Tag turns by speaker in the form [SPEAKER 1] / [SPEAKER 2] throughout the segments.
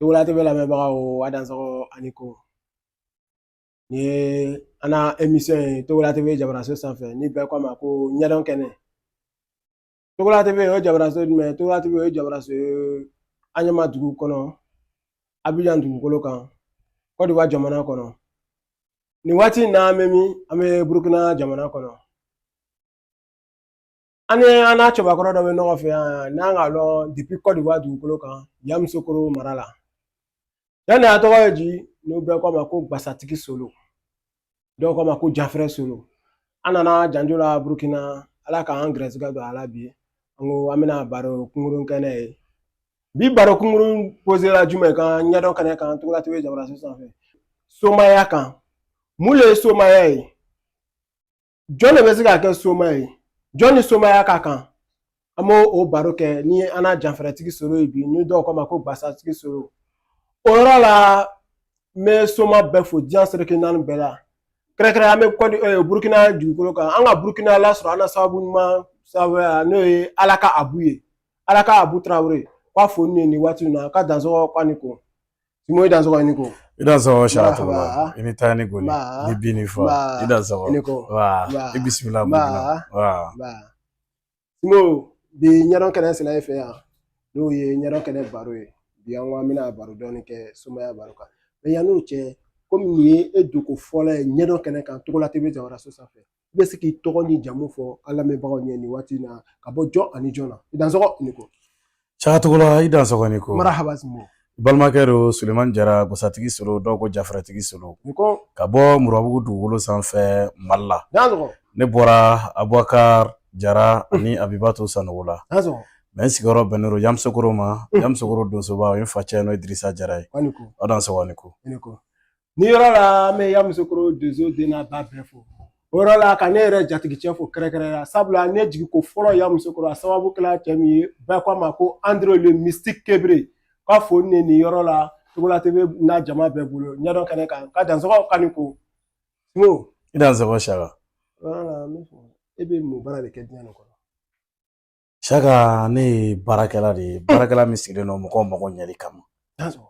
[SPEAKER 1] Togola TV lamɛnbagaw, a dansɔgɔ ani ko. Nin ye an na émission ye Togola TV jabaraso sanfɛ, ni bɛɛ ko a ma ko ɲɛdɔn kɛnɛ. Togola TV, o ye jabaraso jumɛn ye? Togola TV, o ye jabaraso ye Aɲama dugu kɔnɔ, Abijan dugukolo kan, Côte d'Ivoire jamana kɔnɔ. Nin waati in na, an bɛ min? An bɛ Burukina jamana kɔnɔ. An ni an n'a cɛbakɔrɔ dɔ bɛ ɲɔgɔn fɛ yan, n'an k'a lɔn depuis Côte d'Ivoire dugukolo kan, Yamusokoro mara la. Yanni a tɔgɔ ye di, n'u bɛɛ ko a ma ko Gbasatigi Solo, dɔw ko a ma ko Jafɛrɛ Solo. An nana janjo la Burukina, Ala k'an gɛrɛsɛgɛ don a la bi. An ko an bɛna baro kunkurun kɛnɛ ye bi. Baro kunkurun posera jumɛn kan ɲɛdɔn kɛnɛ kan Togola TV jabaraso sanfɛ? Somaya kan. Mun de ye somaya ye? Jɔn de bɛ se ka kɛ soma ye? Jɔn ni somaya ka kan? An b'o o baro kɛ ni an n'a janfɛrɛtigi Solo ye bi, ni dɔw k'a ma ko Gbasatigi Solo. O yɔrɔ la, n bɛ soma bɛɛ fo diɲɛ seleke naani bɛɛ la. Kɛrɛnkɛrɛn, an bɛ kɔdi Burukina dugukolo kan. An ka Burukina lasɔrɔ an na sababu ɲuman sababuya, n'o ye Ala ka Abu ye, Ala ka Abu Tarawele. K'a fo ni nin waati in na, ka dansɔgɔ k'a ni ko. Simo, i dansɔgɔ, i ni ko.
[SPEAKER 2] I dansɔgɔ Saka Togola, i ni taa ni goni ni bin ni fa, i dansɔgɔ.
[SPEAKER 1] I ni ko.
[SPEAKER 2] Wa i bisimila Burukina wa.
[SPEAKER 1] Simo, bi ɲɛdɔn kɛnɛ sera e fɛ yan, n'o ye ɲɛdɔn kɛnɛ baro ye. Bi an ko an bɛna baro dɔɔni kɛ somaya baro kan. Mɛ yann'o cɛ, komi nin ye e donko fɔlɔ ye ɲɛdɔn kɛnɛ kan Togola TV jabaraso sanfɛ, i bɛ se k'i tɔgɔ ni jamu fɔ an lamɛnbagaw ɲɛ nin waati in na, ka bɔ jɔn ani jɔn na? I dansɔgɔ, i ni ko.
[SPEAKER 2] Saka Togola, i dansɔgɔ, ni ko.
[SPEAKER 1] Marahaba Simo.
[SPEAKER 2] Balimakɛ don, Sulemani Jara, Gbasatigi Solo, dɔw ko Jafɛrɛtigi Solo,
[SPEAKER 1] Ni ko.
[SPEAKER 2] ka bɔ Murabugu dugukolo sanfɛ, Mali la.
[SPEAKER 1] Dansɔgɔ.
[SPEAKER 2] Ne bɔra Abubakar Jara ani Abibatu Sanogo la.
[SPEAKER 1] Dansɔgɔ.
[SPEAKER 2] Mɛ n sigiyɔrɔ bɛnnen don Yamusokoro ma. Yamusokoro donsoba, o ye n facɛ, n'o ye Dirisa Jara ye.
[SPEAKER 1] Ni ko.
[SPEAKER 2] Aw dansɔgɔ, ni ko.
[SPEAKER 1] Ni ko. Ni yɔrɔ la, an bɛ Yamusokoro donso den n'a ba bɛɛ fo. O yɔrɔ la, ka ne yɛrɛ jatigicɛ fo kɛrɛnkɛrɛnnenya, sabula ne jigi ko fɔlɔ Yamusokoro, a sababu kɛra cɛ min ye, bɛɛ ko a ma ko André le mystique Kebre. K'a fo ne nin yɔrɔ la Togola TV n'a jama bɛɛ bolo ɲɛdɔn kɛnɛ kan, ka dansɔgɔ, ka ni ko. Simo.
[SPEAKER 2] I dansɔgɔ Saka.
[SPEAKER 1] O yɔrɔ la, n bɛ fɔ, e bɛ mun baara de kɛ diɲɛ nin kɔnɔ?
[SPEAKER 2] Saka, ne ye baarakɛla de ye, baarakɛla min sigilen don mɔgɔw mago ɲɛli kama.
[SPEAKER 1] Dansɔgɔ,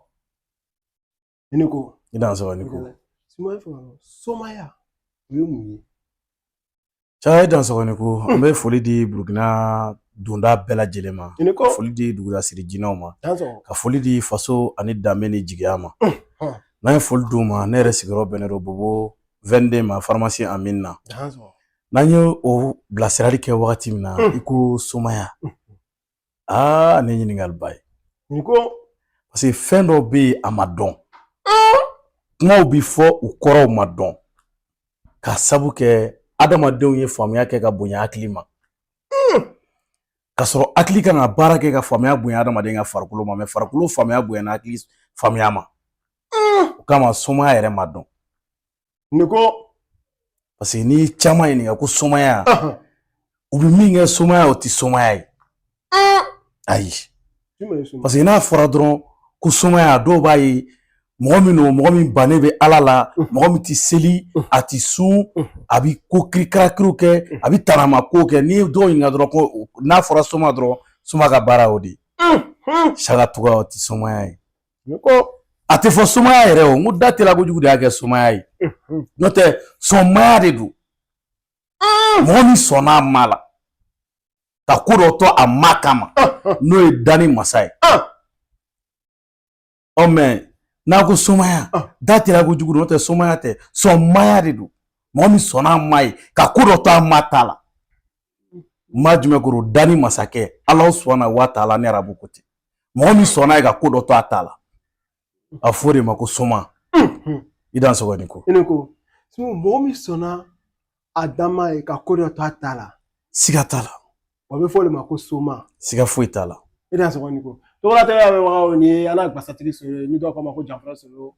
[SPEAKER 1] i ni ko.
[SPEAKER 2] I dansɔgɔ, ni ko.
[SPEAKER 1] Simo, e fɛ, somaya, o ye mun ye?
[SPEAKER 2] Saka, i dansɔgɔ, ni ko. An bɛ foli di Burukina donda bɛɛ lajɛlen ma.
[SPEAKER 1] I ni ko.
[SPEAKER 2] Ka foli di dugudasiri jinɛw ma.
[SPEAKER 1] Dansɔgɔ.
[SPEAKER 2] Ka foli di faso ani danbe ni jigiya ma. N'an ye foli d'u ma, ne yɛrɛ sigiyɔrɔ bɛnnen don Bobo 22 ma, pharmacie Amine na.
[SPEAKER 1] Dansɔgɔ.
[SPEAKER 2] N'an ye o bilasirali kɛ wagati min na, i ko somaya, aa, ne ɲininkaliba ye.
[SPEAKER 1] Ni ko.
[SPEAKER 2] Parce que fɛn dɔw bɛ yen, a ma dɔn, kumaw bi fɔ, u kɔrɔw ma dɔn, ka sabu kɛ adamadenw ye faamuya kɛ ka bonya hakili ma, ka sɔrɔ hakili kan ka baara kɛ ka faamuya bonya adamaden ka farikolo ma. Mɛ farikolo faamuya bonyana hakili faamuya ma. O kama, somaya yɛrɛ ma dɔn.
[SPEAKER 1] Ni ko.
[SPEAKER 2] Parce que n'i ye caman ɲininka ko somaya, u bɛ min kɛ somaya, o tɛ somaya ye, ayi. Parce que n'a fɔra dɔrɔn ko somaya, dɔw b'a ye mɔgɔ min don, mɔgɔ min bannen bɛ Ala la, mɔgɔ min tɛ seli, a tɛ sun, a bɛ ko kirikarakiriw kɛ, a bɛ tanama ko kɛ. N'i ye dɔw ɲininka dɔrɔn ko n'a fɔra soma dɔrɔn, soma ka baara y'o de ye. Saka Togola, o tɛ somaya ye.
[SPEAKER 1] Ni ko.
[SPEAKER 2] A tɛ fɔ somaya yɛrɛ o. N ko da tela kojugu de y'a kɛ somaya ye. N'o tɛ, sɔnmaya de don. Mɔgɔ min sɔnna a ma la ka ko dɔ to a ma kama, n'o ye danni masa ye. Ɔ, mɛ n'a ko somaya, da tela kojugu, n'o tɛ somaya tɛ, sɔnmaya de don. Mɔgɔ min sɔnna a ma ye ka ko dɔ to a ma ta la, ma jumɛn koro? Danni masakɛ Ala subahana wa taala, ni arabu ko ten. Mɔgɔ min sɔnna ye ka ko dɔ to a ta la, a fɔ o de ma ko soma. I dansɔgɔ, ni ko.
[SPEAKER 1] I ni ko. Mɔgɔ min sɔnna a dama ye ka ko dɔ to a ta la.
[SPEAKER 2] Siga t'a la.
[SPEAKER 1] O bɛ fɔ o de ma ko soma.
[SPEAKER 2] Siga foyi t'a la.
[SPEAKER 1] I dansɔgɔ, ni ko. Togola TV lamɛnbagaw, nin ye an n'a Gbasatigi Solo ye, ni dɔw k'a ma ko Janfɛrɛ Solo,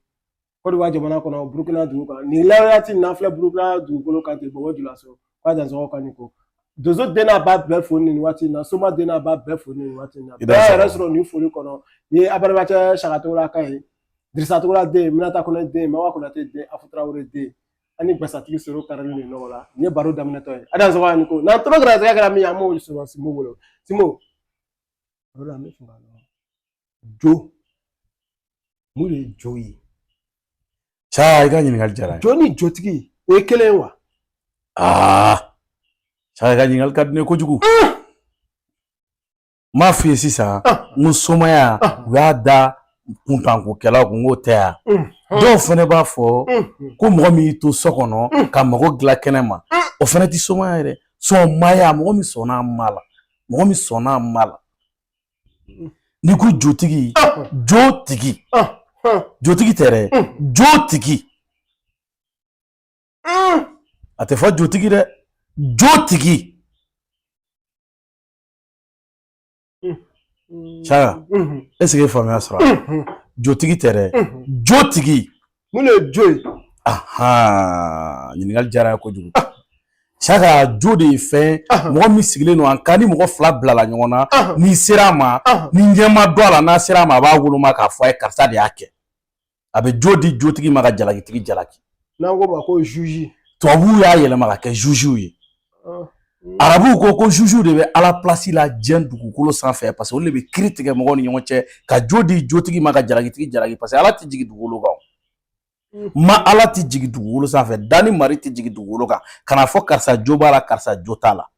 [SPEAKER 1] Côte d'Ivoire jamana kɔnɔ, Burukina dugu kan. Nin waati in n'an filɛ Burukina dugukolo kan ten, Bobo Julaso. K'a dansɔgɔ, ka ni ko. Donso den n'a ba bɛɛ fo nin waati in na, soma den n'a ba bɛɛ fo nin waati in na. Bɛɛ yɛrɛ sɔrɔ nin foli kɔnɔ. Nin ye a balimacɛ Saka Togola ka ye, Dirisa Togola den, Minata Kɔnɛ den, Mawa Konate den, Afu Tarawele den. Ani Gbasatigi Solo karili nin nɔgɔ la. Nin ye baro daminɛtɔ ye. A dansɔgɔ, ni ko. N'an tora gɛrɛsɛgɛ kɛra min ye, an b'o sɔrɔ Simo bolo. Simo, o la, an bɛ fɛ ka dɔn jo. Mun de ye jo ye?
[SPEAKER 2] Sa, i ka ɲininkali diyara n ye.
[SPEAKER 1] Jo ni jotigi, o ye kelen ye wa?
[SPEAKER 2] Aa, Sa, i ka ɲininkali ka di ne ye kojugu. N m'a f'i ye sisan n ko somaya, u y'a da kuntankokɛlaw kun, k'o tɛ yan. Dɔw fana b'a fɔ ko mɔgɔ min y'i to so kɔnɔ ka mago dilan kɛnɛ ma, o fana tɛ somaya yɛrɛ. Sɔnmaya, mɔgɔ min sɔnna a ma la, mɔgɔ min sɔnna a ma la. N'i ko jotigi, jotigi, jotigi tɛ dɛ, jotigi. A tɛ fɔ jotigi dɛ, jotigi. Saka, est-ce que faamuya sɔrɔ? Jotigi tɛ dɛ, jotigi.
[SPEAKER 1] Mun de ye jo ye?
[SPEAKER 2] Ɲininkali diyara n ye kojugu. Saka, jo de ye fɛn, mɔgɔ min sigilen don an kan, ni mɔgɔ fila bilala ɲɔgɔn na, n'i sera a ma, ni ɲɛ ma dɔn a la, n'a sera a ma, a b'a woloma k'a fɔ a ye karisa de y'a kɛ. A bɛ jo di jotigi ma ka jalakitigi jalaki.
[SPEAKER 1] N'an ko ma ko juge.
[SPEAKER 2] Tubabuw y'a yɛlɛma ka kɛ jugew ye. Arabuw ko ko jugew de bɛ Ala place la diɲɛ dugukolo sanfɛ, parce que olu de bɛ kiiri tigɛ mɔgɔw ni ɲɔgɔn cɛ, ka jo di jotigi ma ka jalakitigi jalaki, parce que Ala tɛ jigin dugukolo kan. Ma Ala tɛ jigin dugukolo sanfɛ, danni mari tɛ jigin dugukolo kan ka n'a fɔ karisa jo b'a la, karisa jo t'a la.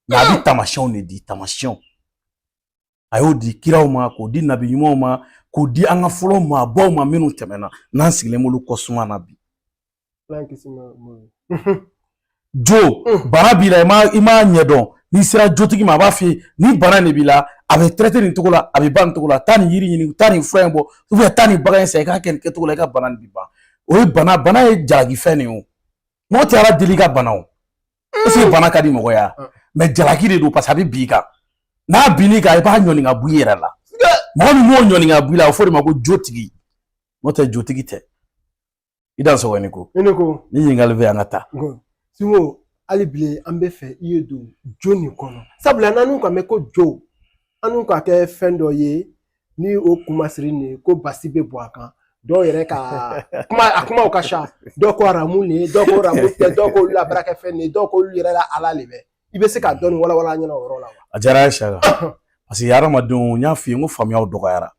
[SPEAKER 2] Nka a bɛ taamasiyɛnw de di, taamasiyɛnw. A y'o di kiraw ma, k'o di nabi ɲumanw ma, k'o di an ka fɔlɔ maabaw ma minnu tɛmɛna, n'an sigilen b'olu kɔ suma na bi. Jo, bana b'i la, i m'a ɲɛdɔn, n'i sera jotigi ma, a b'a f'i ye ni bana de b'i la, a bɛ traiter nin cogo la, a bɛ ban nin cogo la, taa nin yiri ɲini, taa nin fura in bɔ, ou bien taa nin bagan in san, i k'a kɛ nin kɛcogo la, i ka bana nin bɛ ban. O ye bana, bana ye jalaki fɛn de ye. O mɔgɔ tɛ Ala deli i ka bana o. Est-ce que bana ka di mɔgɔ ye? Mais jalaki de don, parce que a bɛ bin i kan. N'a binn'i kan, i b'a ɲɔni ka bɔ i yɛrɛ la. Mɔgɔ min m'o ɲɔni ka bɔ i la, a bɛ fɔ o de ma ko jotigi. N'o tɛ, jotigi tɛ. I dansɔgɔ, ni ko.
[SPEAKER 1] I ni ko.
[SPEAKER 2] Ni ɲininkali bɛ yen, an ka taa.
[SPEAKER 1] Simo, hali bi an bɛ fɛ i ye don jo nin kɔnɔ, sabula n'an ka mɛn ko jo, an ka kɛ fɛn dɔ ye ni o kumasiri nin ye ko basi bɛ bɔ a kan. Dɔw yɛrɛ ka kuma, a kumaw ka ca. Dɔw ko aramu nin ye, dɔw ko aramu tɛ, dɔw ko olu la baarakɛfɛn nin ye, dɔw ko olu yɛrɛ la Ala de bɛ. I bɛ se ka dɔɔni walawala an ɲɛna o yɔrɔ la wa?
[SPEAKER 2] A diyara n ye, Saka, parce que hadamadenw, n y'a f'i ye n ko faamuyaw dɔgɔyara.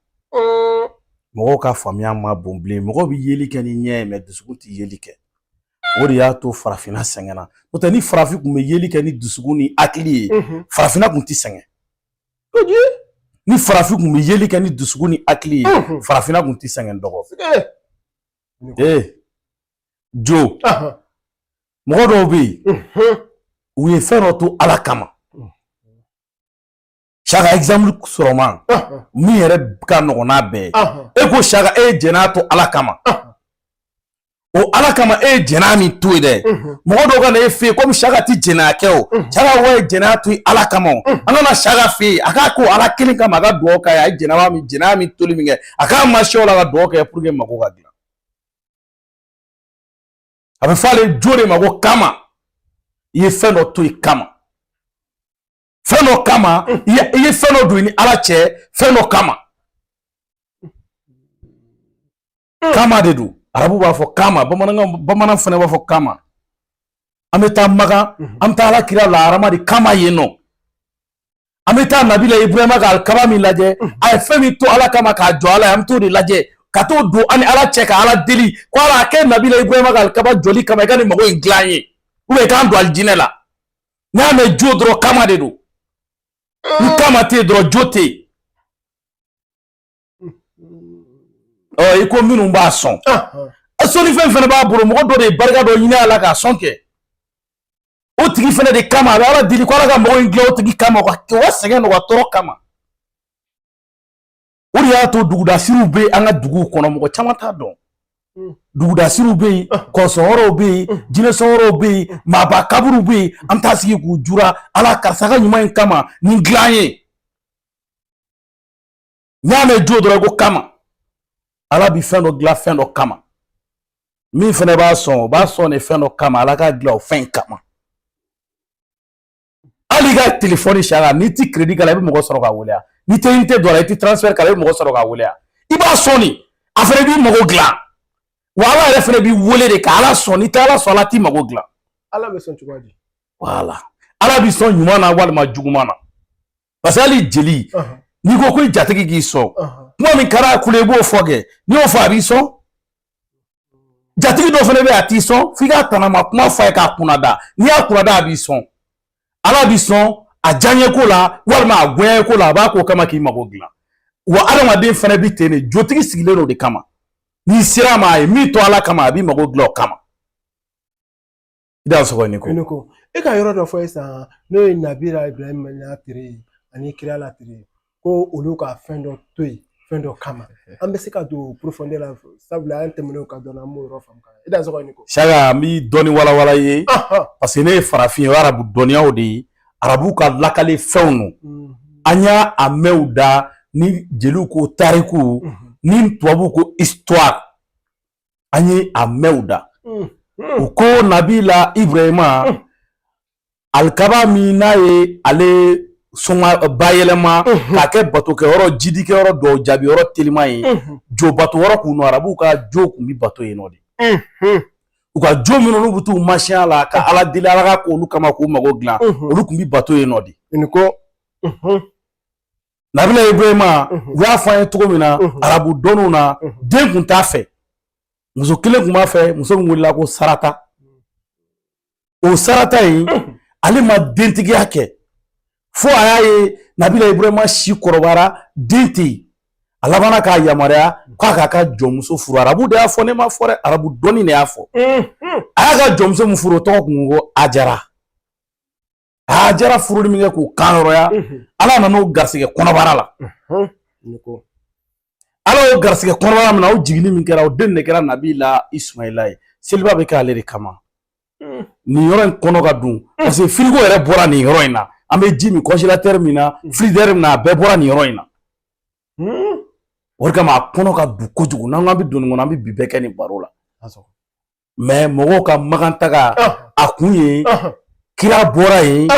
[SPEAKER 2] Mɔgɔw ka faamuya ma bon bilen. Mɔgɔw bɛ yeli kɛ ni ɲɛ ye, mais dusukun tɛ yeli kɛ. O de y'a to farafinna sɛgɛnna. N'o tɛ, ni farafin tun bɛ yeli kɛ ni dusukun ni hakili ye, farafinna tun tɛ sɛgɛn. Ni farafin tun bɛ yeli kɛ ni dusukun ni hakili ye, farafinna tun tɛ sɛgɛn dɔgɔ. Ee, jo, mɔgɔ dɔw bɛ yen, u ye fɛn dɔ to Ala kama. Saka, exemple sɔrɔ ma min yɛrɛ ka nɔgɔn n'a bɛɛ ye, e ko Saka, e ye jɛnɛya to Ala kama. O Ala kama, e ye jɛnɛya min to yen dɛ, mɔgɔ dɔw ka na e fɛ yen, komi Saka ti jɛnɛya kɛ, o Saka wa ye jɛnɛya to yen Ala kama, o an kana Saka fɛ yen, a k'a ko Ala kelen kama, a ka dugawu k'a ye, a ye jɛnɛya min toli min kɛ, a k'a ma o la ka dugawu kɛ pour que mako ka dilan. A bɛ fɔ ale jo de ma ko kama. I ye fɛn dɔ to yen kama, fɛn dɔ kama, i ye fɛn dɔ don i ni Ala cɛ, fɛn dɔ kama. Kama de don. Arabu b'a fɔ kama, bamanankan, bamanan fana b'a fɔ kama. An bɛ taa Makan, an bɛ taa Ala kira la arama de kama yen nɔ. An bɛ taa Nabila Ibrahima ka alikaba min lajɛ, a ye fɛn min to Ala kama k'a jɔ Ala ye, an bɛ t'o de lajɛ, ka t'o don an ni Ala cɛ, ka Ala deli ko Ala a kɛ Nabila Ibrahima ka alikaba jɔli kama, i ka nin mago in dilan an ye, ou bien i k'an don alijinɛ la. N'i y'a mɛn jo dɔrɔn, kama de don. Ni kama tɛ yen dɔrɔn, jo tɛ yen. Ɔ, i ko minnu b'a sɔn, sɔnnifɛn fana b'a bolo, mɔgɔ dɔ de ye barika dɔ ɲini a la k'a sɔn kɛ, o tigi fana de kama a bɛ Ala deli ko Ala ka mɔgɔ in dilan o tigi kama, o ka sɛgɛn n'o ka tɔɔrɔ kama. O de y'a to dugudasiriw bɛ an ka duguw kɔnɔ, mɔgɔ caman t'a dɔn. Dugudasiriw bɛ yen, kɔsɔnyɔrɔw bɛ yen, jinɛsɔnyɔrɔw bɛ yen, maaba kaburuw bɛ yen. An bɛ taa sigi k'u jura Ala, karisa ka ɲuman in kama, nin dilan ye. N'i y'a mɛn jo dɔrɔn, ko kama. Ala bi fɛn dɔ dilan fɛn dɔ kama, min fana b'a sɔn, o b'a sɔn de fɛn dɔ kama, Ala k'a dilan o fɛn in kama. Hali i ka telefɔni, Saka, n'i ti crédit k'a la, i bɛ mɔgɔ sɔrɔ k'a wele. N'i tɛ unité don a la, i ti transfert k'a la, i bɛ mɔgɔ sɔrɔ k'a wele. I b'a sɔn de, a fana b'i mago dilan. Wa Ala yɛrɛ fana b'i wele de ka Ala sɔn. N'i tɛ Ala sɔn, Ala t'i mago dilan.
[SPEAKER 1] Ala bɛ sɔn cogo di?
[SPEAKER 2] Voilà, Ala b'i sɔn ɲuman na walima juguman na, parce que hali jeli, n'i ko ko i jatigi k'i sɔn. Kuma min ka d'a kulo i b'o fɔ kɛ, n'i y'o fɔ a b'i sɔn. Jatigi dɔ fana bɛ yen, a t'i sɔn f'i ka tanama kuma f'a ye k'a kunnada. N'i y'a kunnada, a b'i sɔn. Ala b'i sɔn a diyaɲɛ ko la walima a goyaɲɛ ko la, a b'a k'o kama k'i mago dilan. Wa adamaden fana bi ten de, jotigi sigilen don o de kama. N'i sera a ma, a ye min to Ala kama, a b'i mago dilan o kama. I da sɔgɔ ni ko.
[SPEAKER 1] I ko e ka yɔrɔ dɔ fɔ sisan, n'o ye Nabila Ibrahima n'a tere ye ani kira la tere ye, ko olu ka fɛn dɔ to yen fɛn dɔ kama. An bɛ se ka don profondeur la, sabula an tɛmɛn'o kan dɔɔnin, an b'o yɔrɔ faamu. I da sɔgɔ ni ko.
[SPEAKER 2] Saka, n b'i dɔɔni walawala i ye, parce que ne ye farafin ye, o ye arabu dɔnniyaw de ye, arabu ka lakale fɛnw don. An y'a a mɛn u da ni jeliw ko tariku, ni tubabuw ko histoire, an ye a mɛn u da. U ko Nabila Ibrahima, alikaba min n'a ye ale sɔnma bayɛlɛma k'a kɛ batokɛyɔrɔ, jidikɛyɔrɔ, dɔw jaabiyɔrɔ teliman ye, jo bato yɔrɔ kun nɔ, arabuw ka jo kun bi bato yen nɔ de. U ka jo minnu n'u bɛ t'u masiya la ka Ala deli, Ala ka k'olu kama k'u mago dilan, olu kun bi bato yen nɔ de.
[SPEAKER 1] Nin ko.
[SPEAKER 2] Nabila Ibrahima, u y'a fɔ an ye cogo min na arabu dɔnniw na, den kun t'a fɛ, muso kelen kun b'a fɛ, muso min wulila ko Sarata. O Sarata in, ale ma dentigiya kɛ fo a y'a ye Nabila Ibrahima si kɔrɔbayara, den tɛ yen. A labanna k'a yamaruya k'a k'a ka jɔnmuso furu. Arabu de y'a fɔ, ne ma fɔ dɛ, arabu dɔnni de y'a fɔ. A y'a ka jɔnmuso min furu, o tɔgɔ kun ko Ajara. Ajara furuli min kɛ k'o kan yɔrɔya, Ala nana o garisɛgɛ kɔnɔbara la. Ala y'o garisɛgɛ kɔnɔbara min na, o jiginni min kɛra, o den de kɛra Nabila Isumayila ye. Seliba bɛ kɛ ale de kama. Nin yɔrɔ in kɔnɔ ka dun, parce que frigo yɛrɛ bɔra nin yɔrɔ in na. An bɛ ji min congélateur min na, frigidaire min na, a bɛɛ bɔra nin yɔrɔ in na. O de kama a kɔnɔ ka dun kojugu. N'an k'an bɛ don nin kɔnɔ, an bɛ bi bɛɛ kɛ nin baro la. Mais mɔgɔw ka Makan taga, a kun ye kira bɔra yen,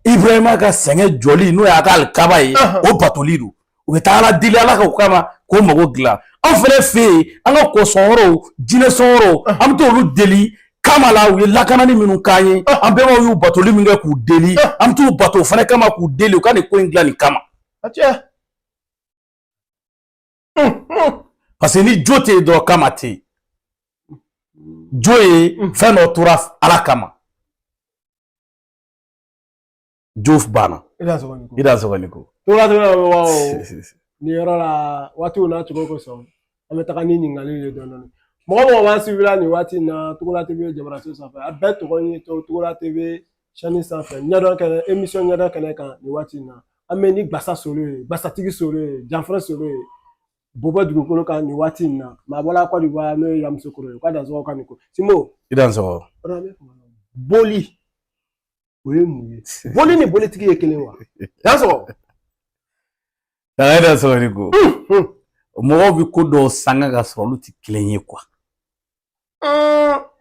[SPEAKER 2] Ibrahima ka sɛgɛn jɔli, n'o y'a ka alikaba ye, o batoli don. U bɛ taa Ala deli, Ala ka o kama k'o mago dilan. Anw fɛnɛ fɛ yen, an ka kɔsɔnyɔrɔw, jinɛ sɔnyɔrɔw, an bɛ t'olu deli kama la. U ye lakanani minnu k'an ye, an bɛnbaw y'u batoli min kɛ k'u deli, an bɛ t'u bato o fana kama k'u deli u ka nin ko in dilan nin kama. Parce que ni jo tɛ yen dɔrɔn, kama tɛ yen. Jo ye fɛn dɔ tora Ala kama, jo banna. I da sɔgɔ ni ko.
[SPEAKER 1] Togola wa nin yɔrɔ la, waatiw n'a cogo kosɔn, an bɛ taga ni ɲininkaliw ye dɔɔnin dɔɔnin. Mɔgɔ mɔgɔ b'an suivre la nin waati in na Togola TV jabaraso sanfɛ, a bɛɛ tɔgɔ ye Togola TV chaîne sanfɛ, ɲɛdɔn kɛnɛ, émission ɲɛdɔn kɛnɛ kan. Nin waati in na, an bɛ ni Gbasa Solo ye, Gbasatigi Solo ye, Janfɛrɛ Solo ye, Bobɔ dugukolo kan nin waati in na. Maa bɔla Côte d'Ivoire, n'o ye Yamoussoukro ye, u ka dansɔgɔ ka nin ko Simbo.
[SPEAKER 2] I dansɔgɔ.
[SPEAKER 1] Boli, o ye mun ye? Boli ni bolitigi ye kelen wa? Dansɔgɔ.
[SPEAKER 2] I dansɔgɔ ni ko. Mɔgɔw bɛ ko dɔw sanga ka sɔrɔ olu tɛ kelen ye quoi.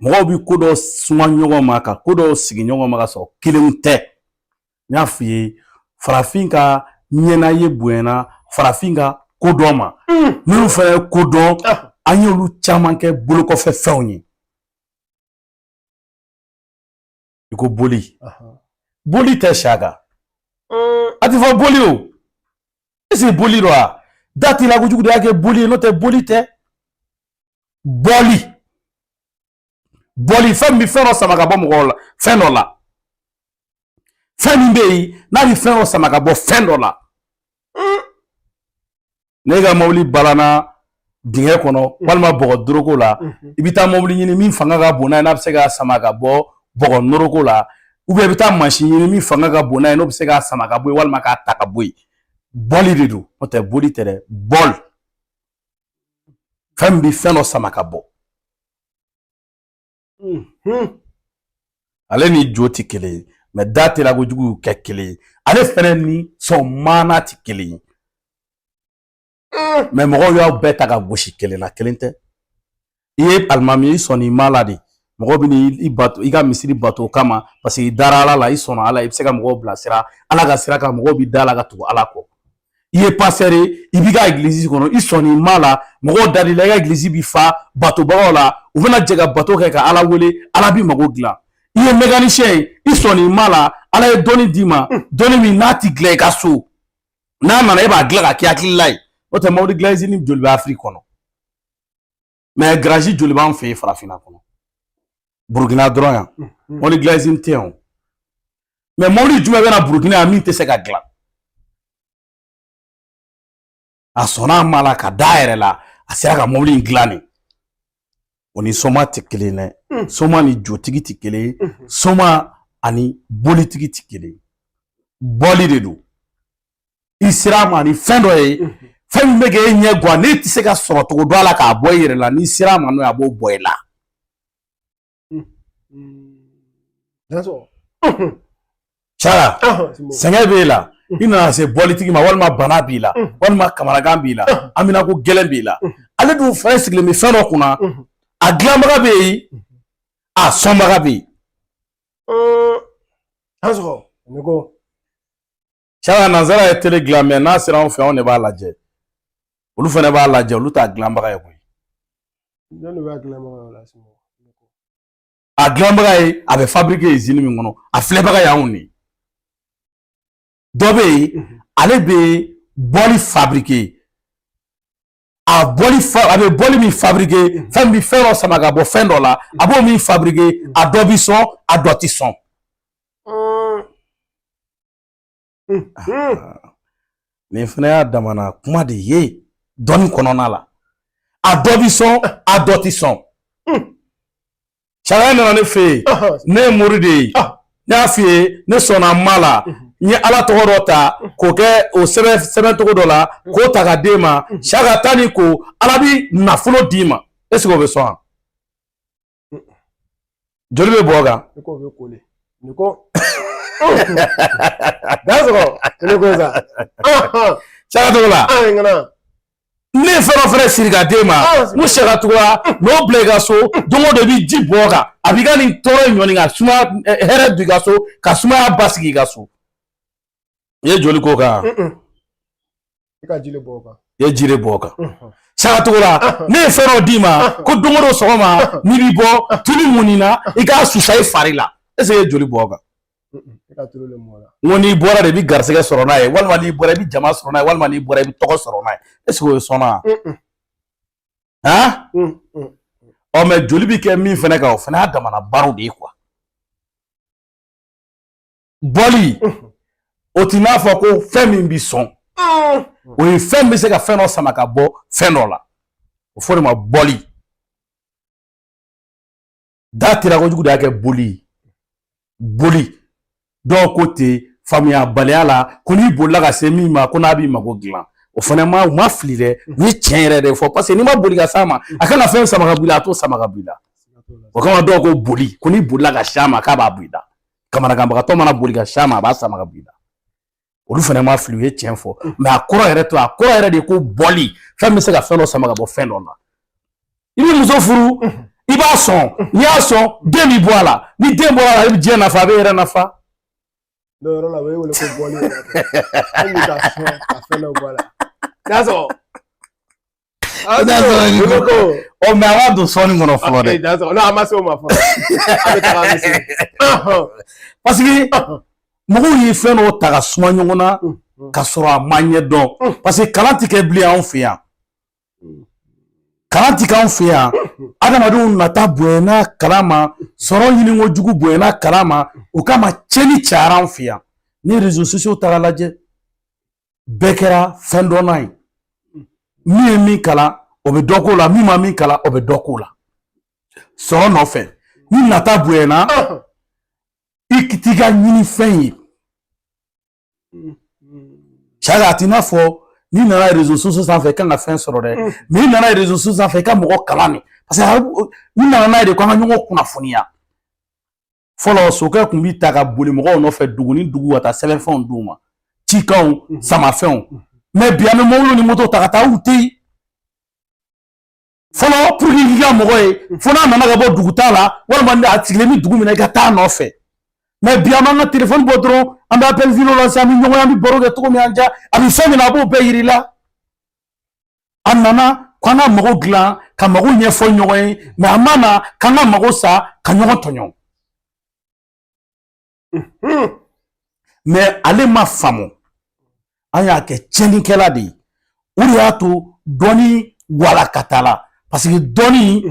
[SPEAKER 2] Mɔgɔw bɛ ko dɔw suma ɲɔgɔn ma, ka ko dɔw sigi ɲɔgɔn ma ka sɔrɔ kelenw tɛ. N y'a f'i ye, farafin ka ɲɛnaye bonyana farafin ka kodɔn ma. Minnu fana ye kodɔn, an y'olu caman kɛ bolokɔfɛ fɛnw ye. I ko boli, boli tɛ Saka, a tɛ fɔ boli o. Est-ce que boli don wa? Da t'i la kojugu de y'a kɛ boli ye, n'o tɛ boli tɛ. Bɔli, bɔli, fɛn min bɛ fɛn dɔ sama ka bɔ mɔgɔw la, fɛn dɔ la, fɛn min bɛ yen n'a bɛ fɛn dɔ sama ka bɔ fɛn dɔ la. Ne ka mobili balanna dingɛ kɔnɔ walima bɔgɔ doroko la, i bɛ taa mobili ɲini min fanga ka bon n'a ye, n'a bɛ se k'a sama ka bɔ bɔgɔ noroko la, ou bien i bɛ taa mansin ɲini min fanga ka bon n'a ye, n'o bɛ se k'a sama ka bɔ yen walima k'a ta ka bɔ yen. Bɔli de don, n'o tɛ boli tɛ dɛ. Bɔli, fɛn min bɛ fɛn dɔ sama ka bɔ. Ale ni jo tɛ kelen ye, mais da teliya kojugu y'u kɛ kelen ye. Ale fɛnɛ ni sɔn maana tɛ kelen ye, mais mɔgɔw y'aw bɛɛ ta ka gosi kelen na, kelen tɛ. I ye alimami, i sɔnni ma la de, mɔgɔw bɛ i bato, i ka misiri bato o kama, parce que i dara Ala la, i sɔnna Ala, i bɛ se ka mɔgɔw bilasira Ala ka sira kan, mɔgɔw bɛ da la ka tugu Ala kɔ. I ye pasteur ye, i b'i ka egilizi kɔnɔ, i sɔnni ma la, mɔgɔw dar'i la, i ka egilizi bi fa batobagaw la, u bɛna jɛ ka bato kɛ ka Ala wele, Ala b'i mago dilan. I ye mécanicien ye, i sɔnni ma la, Ala ye dɔnni d'i ma, dɔnni min n'a ti dilan i ka so, n'a nana e b'a dilan ka k'i hakilila ye, O tɛ mobili dilan izini joli bɛ Afiriki kɔnɔ? Mais garage joli b'an fɛ yen farafinna kɔnɔ? Burukina dɔrɔn yan, mobili dilan izini tɛ yan o. Mais mobili jumɛn bɛ na Burukina yan min tɛ se ka dilan? A sɔnna a ma la ka da a yɛrɛ la, a sera ka mobili in dilan de. O ni soma tɛ kelen dɛ. Soma ni jotigi tɛ kelen ye, soma ani bolitigi tɛ kelen ye. Bɔli de don. I sera a ma ni fɛn dɔ ye, fɛn min bɛ k'e ɲɛ gan, n'e tɛ se ka sɔrɔ cogo dɔn a la k'a bɔ i yɛrɛ la, n'i sera a ma n'o ye, a b'o bɔ i la. Saka, sɛgɛn b'e la, i nana se bɔlitigi ma, walima bana b'i la, walima kamanagan b'i la, haminako gɛlɛn b'i la. Ale dun fɛnɛ sigilen bɛ fɛn dɔ kunna, a dilanbaga bɛ yen, a sɔnbaga bɛ yen. Saka, nanzara ye tele dilan, mais n'a sera anw fɛ, anw de b'a lajɛ, olu fana b'a lajɛ, olu t'a dilanbaga ye koyi. A dilanbaga ye, a bɛ fabriquer usine min kɔnɔ, a filɛbaga ye anw de ye. Dɔ bɛ yen, ale bɛ bɔli fabriquer, a bɔli fa, a bɛ bɔli min fabriquer, fɛn bɛ fɛn dɔ sama ka bɔ fɛn dɔ la, a b'o min fabriquer, a dɔ bi sɔn, a dɔ ti sɔn. Nin fana y'a damana kuma de ye dɔnni kɔnɔna la. A dɔ bi sɔn, a dɔ ti sɔn. Sariya nana ne fɛ yen, ne ye mori de ye, ne y'a f'i ye, ne sɔnna ma la, n ye Ala tɔgɔ dɔ ta k'o kɛ o sɛbɛn sɛbɛn cogo dɔ la k'o ta ka d'e ma. Saka, taa nin ko, Ala bi nafolo d'i ma. Est ce que o bɛ sɔn wa? Joli bɛ bɔ kan.
[SPEAKER 1] Ne ko bɛ koli ne ko da sɔrɔ ne ko sa.
[SPEAKER 2] Saka Togola, ne ye fɛn dɔ fɛnɛ siri ka d'e ma, n ko Saka Togola, n'o bila i ka so, don o don i bɛ ji bɔ kan, a b'i ka nin tɔɔrɔ in ɲɔni ka suma hɛrɛ don i ka so, ka sumaya basigi i ka so. I ye joli k'o kan?
[SPEAKER 1] I ka ji de bɔ o kan.
[SPEAKER 2] I ye ji de bɔ o kan. Saka Togola, ne ye fɛn dɔ d'i ma ko don o don sɔgɔma n'i bɛ bɔ, tulu mun na, i k'a susa i fari la. Est ce que i ye joli bɔ o kan?
[SPEAKER 1] I ka tulu de mɔ la.
[SPEAKER 2] N ko n'i bɔra de, i bɛ garisɛgɛ sɔrɔ n'a ye, walima n'i bɔra i bɛ jama sɔrɔ n'a ye, walima n'i bɔra i bɛ tɔgɔ sɔrɔ n'a ye. Est ce que o ye sɔnna wa? Han? Ɔ, mais joli bɛ kɛ min fɛnɛ kan, o fɛnɛ y'a damana baaraw de ye quoi. Bɔli, o ti n'a fɔ ko fɛn min bi sɔn, o ye fɛn bɛ se ka fɛn dɔ sama ka bɔ fɛn dɔ la, o fɔ de ma bɔli. Da tera kojugu de y'a kɛ boli boli. Dɔw ko ten faamuyabaliya la ko n'i bolila ka se min ma, ko n'a b'i mago dilan. O fana ma, u ma fili dɛ, u ye tiɲɛ yɛrɛ de fɔ, parce que n'i ma boli ka s'a ma, a kan ka fɛn sama ka bɔ i la, a t'o sama ka bɔ i la. O kama dɔw ko boli, ko n'i bolila ka s'a ma, k'a b'a bɔ i la. Kamanaganbagatɔ mana boli ka s'a ma, a b'a sama ka bɔ i la. Olu fana ma fili, u ye tiɲɛ fɔ, mais a kɔrɔ yɛrɛ to, a kɔrɔ yɛrɛ de ko bɔli, fɛn bɛ se ka fɛn dɔ sama ka bɔ fɛn dɔ la. I bɛ muso furu, i b'a sɔn, n'i y'a sɔn, den bɛ bɔ a la. Ni den bɔra a la, i bɛ diɲɛ nafa, a bɛ yɛrɛ nafa.
[SPEAKER 1] Dɔw yɔrɔ la, o ye wele ko bɔli yɛrɛ kɛ. Hali ka sɔn ka fɛn dɔ bɔ a la. N'a sɔrɔ.
[SPEAKER 2] Ɔ, mais a b'a don sɔɔni kɔnɔ fɔlɔ dɛ.
[SPEAKER 1] Non, a ma se o ma fɔlɔ. A bɛ taga, an bɛ se.
[SPEAKER 2] Parce que mɔgɔw ye fɛn dɔw ta ka suma ɲɔgɔn na ka sɔrɔ a ma ɲɛ dɔn. Parce que kalan tɛ kɛ bilen anw fɛ yan. Kalan tɛ k'anw fɛ yan. Adamadenw nata bonyana kalan ma, sɔrɔ ɲiniko jugu bonyana kalan ma, o kama tiɲɛni cayara anw fɛ yan. Ni réseaux sociaux ta k'a lajɛ, bɛɛ kɛra fɛn dɔnna ye. Min ye min kalan, o bɛ dɔ k'o la, min ma min kalan, o bɛ dɔ k'o la. Sɔrɔ nɔfɛ, ni nata bonyana, i t'i ka ɲini fɛn ye. Saka, a t'i n'a fɔ n'i nana réseaux sociaux sanfɛ i kan ka fɛn sɔrɔ dɛ, mais i nana réseaux sociaux sanfɛ i ka mɔgɔ kalan de, parce que n'i nana n'a ye de ko an ka ɲɔgɔn kunnafoniya. Fɔlɔ, sokɛ tun bi ta ka boli mɔgɔw nɔfɛ dugu ni dugu ka taa sɛbɛnfɛnw d'u ma, cikanw, samafɛnw. Mais bi, an bɛ mobili ni moto ta ka taa, u tɛ yen. Fɔlɔ, pour que k'i ka mɔgɔ ye, fo n'a nana ka bɔ duguta la, walima a sigilen bɛ dugu min na, i ka taa nɔfɛ. Mais bi, an b'an ka telefɔni bɔ dɔrɔn, an bɛ appel vidéo la sisan, an bɛ ɲɔgɔn ye, an bɛ baro kɛ cogo min an ja, a bɛ fɛn min na, a b'o bɛɛ yir'i la. A nana k'an ka mago dilan, ka mago ɲɛfɔ ɲɔgɔn ye, mais a ma na k'an ka mago sa, ka ɲɔgɔn tɔɲɔ. Mais ale ma faamu, an y'a kɛ tiɲɛnikɛla de ye. O de y'a to dɔnni walakatala, parce que dɔnni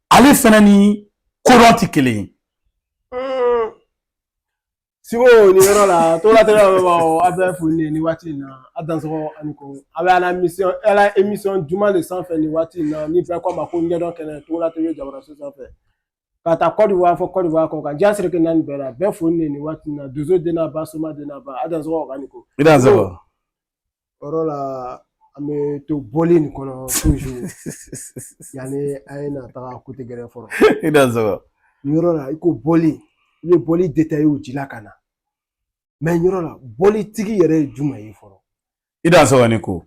[SPEAKER 2] ale fɛnɛ ni kodɔn tɛ kelen ye.
[SPEAKER 1] Sibo, nin yɔrɔ la, Togola TV bɛ aw bɛɛ fo nin waati in na. A dansɔgɔ ani ko a bɛ ala émission, ala émission juma de sanfɛ nin waati in na, ni bɛɛ ko a ma ko ɲɛdɔn kɛnɛ, Togola TV jabaraso sanfɛ, ka taa Côte d'Ivoire fɔ Côte d'Ivoire kɔ kan, diɲɛ seleke naani bɛɛ la, bɛɛ fo nin waati in na. Donso den n'a ba, soma den n'a ba, a dansɔgɔ ani ko.
[SPEAKER 2] I dansɔgɔ.
[SPEAKER 1] O yɔrɔ la, an bɛ to bɔli nin kɔnɔ toujours, yanni an ye na taga côté gɛrɛ fɔlɔ.
[SPEAKER 2] I dansɔgɔ.
[SPEAKER 1] Nin yɔrɔ la, i ko bɔli, i bɛ bɔli détaillé ji la ka na, mais nin yɔrɔ la, bɔlitigi yɛrɛ ye jumɛn ye fɔlɔ?
[SPEAKER 2] I dansɔgɔ ni ko.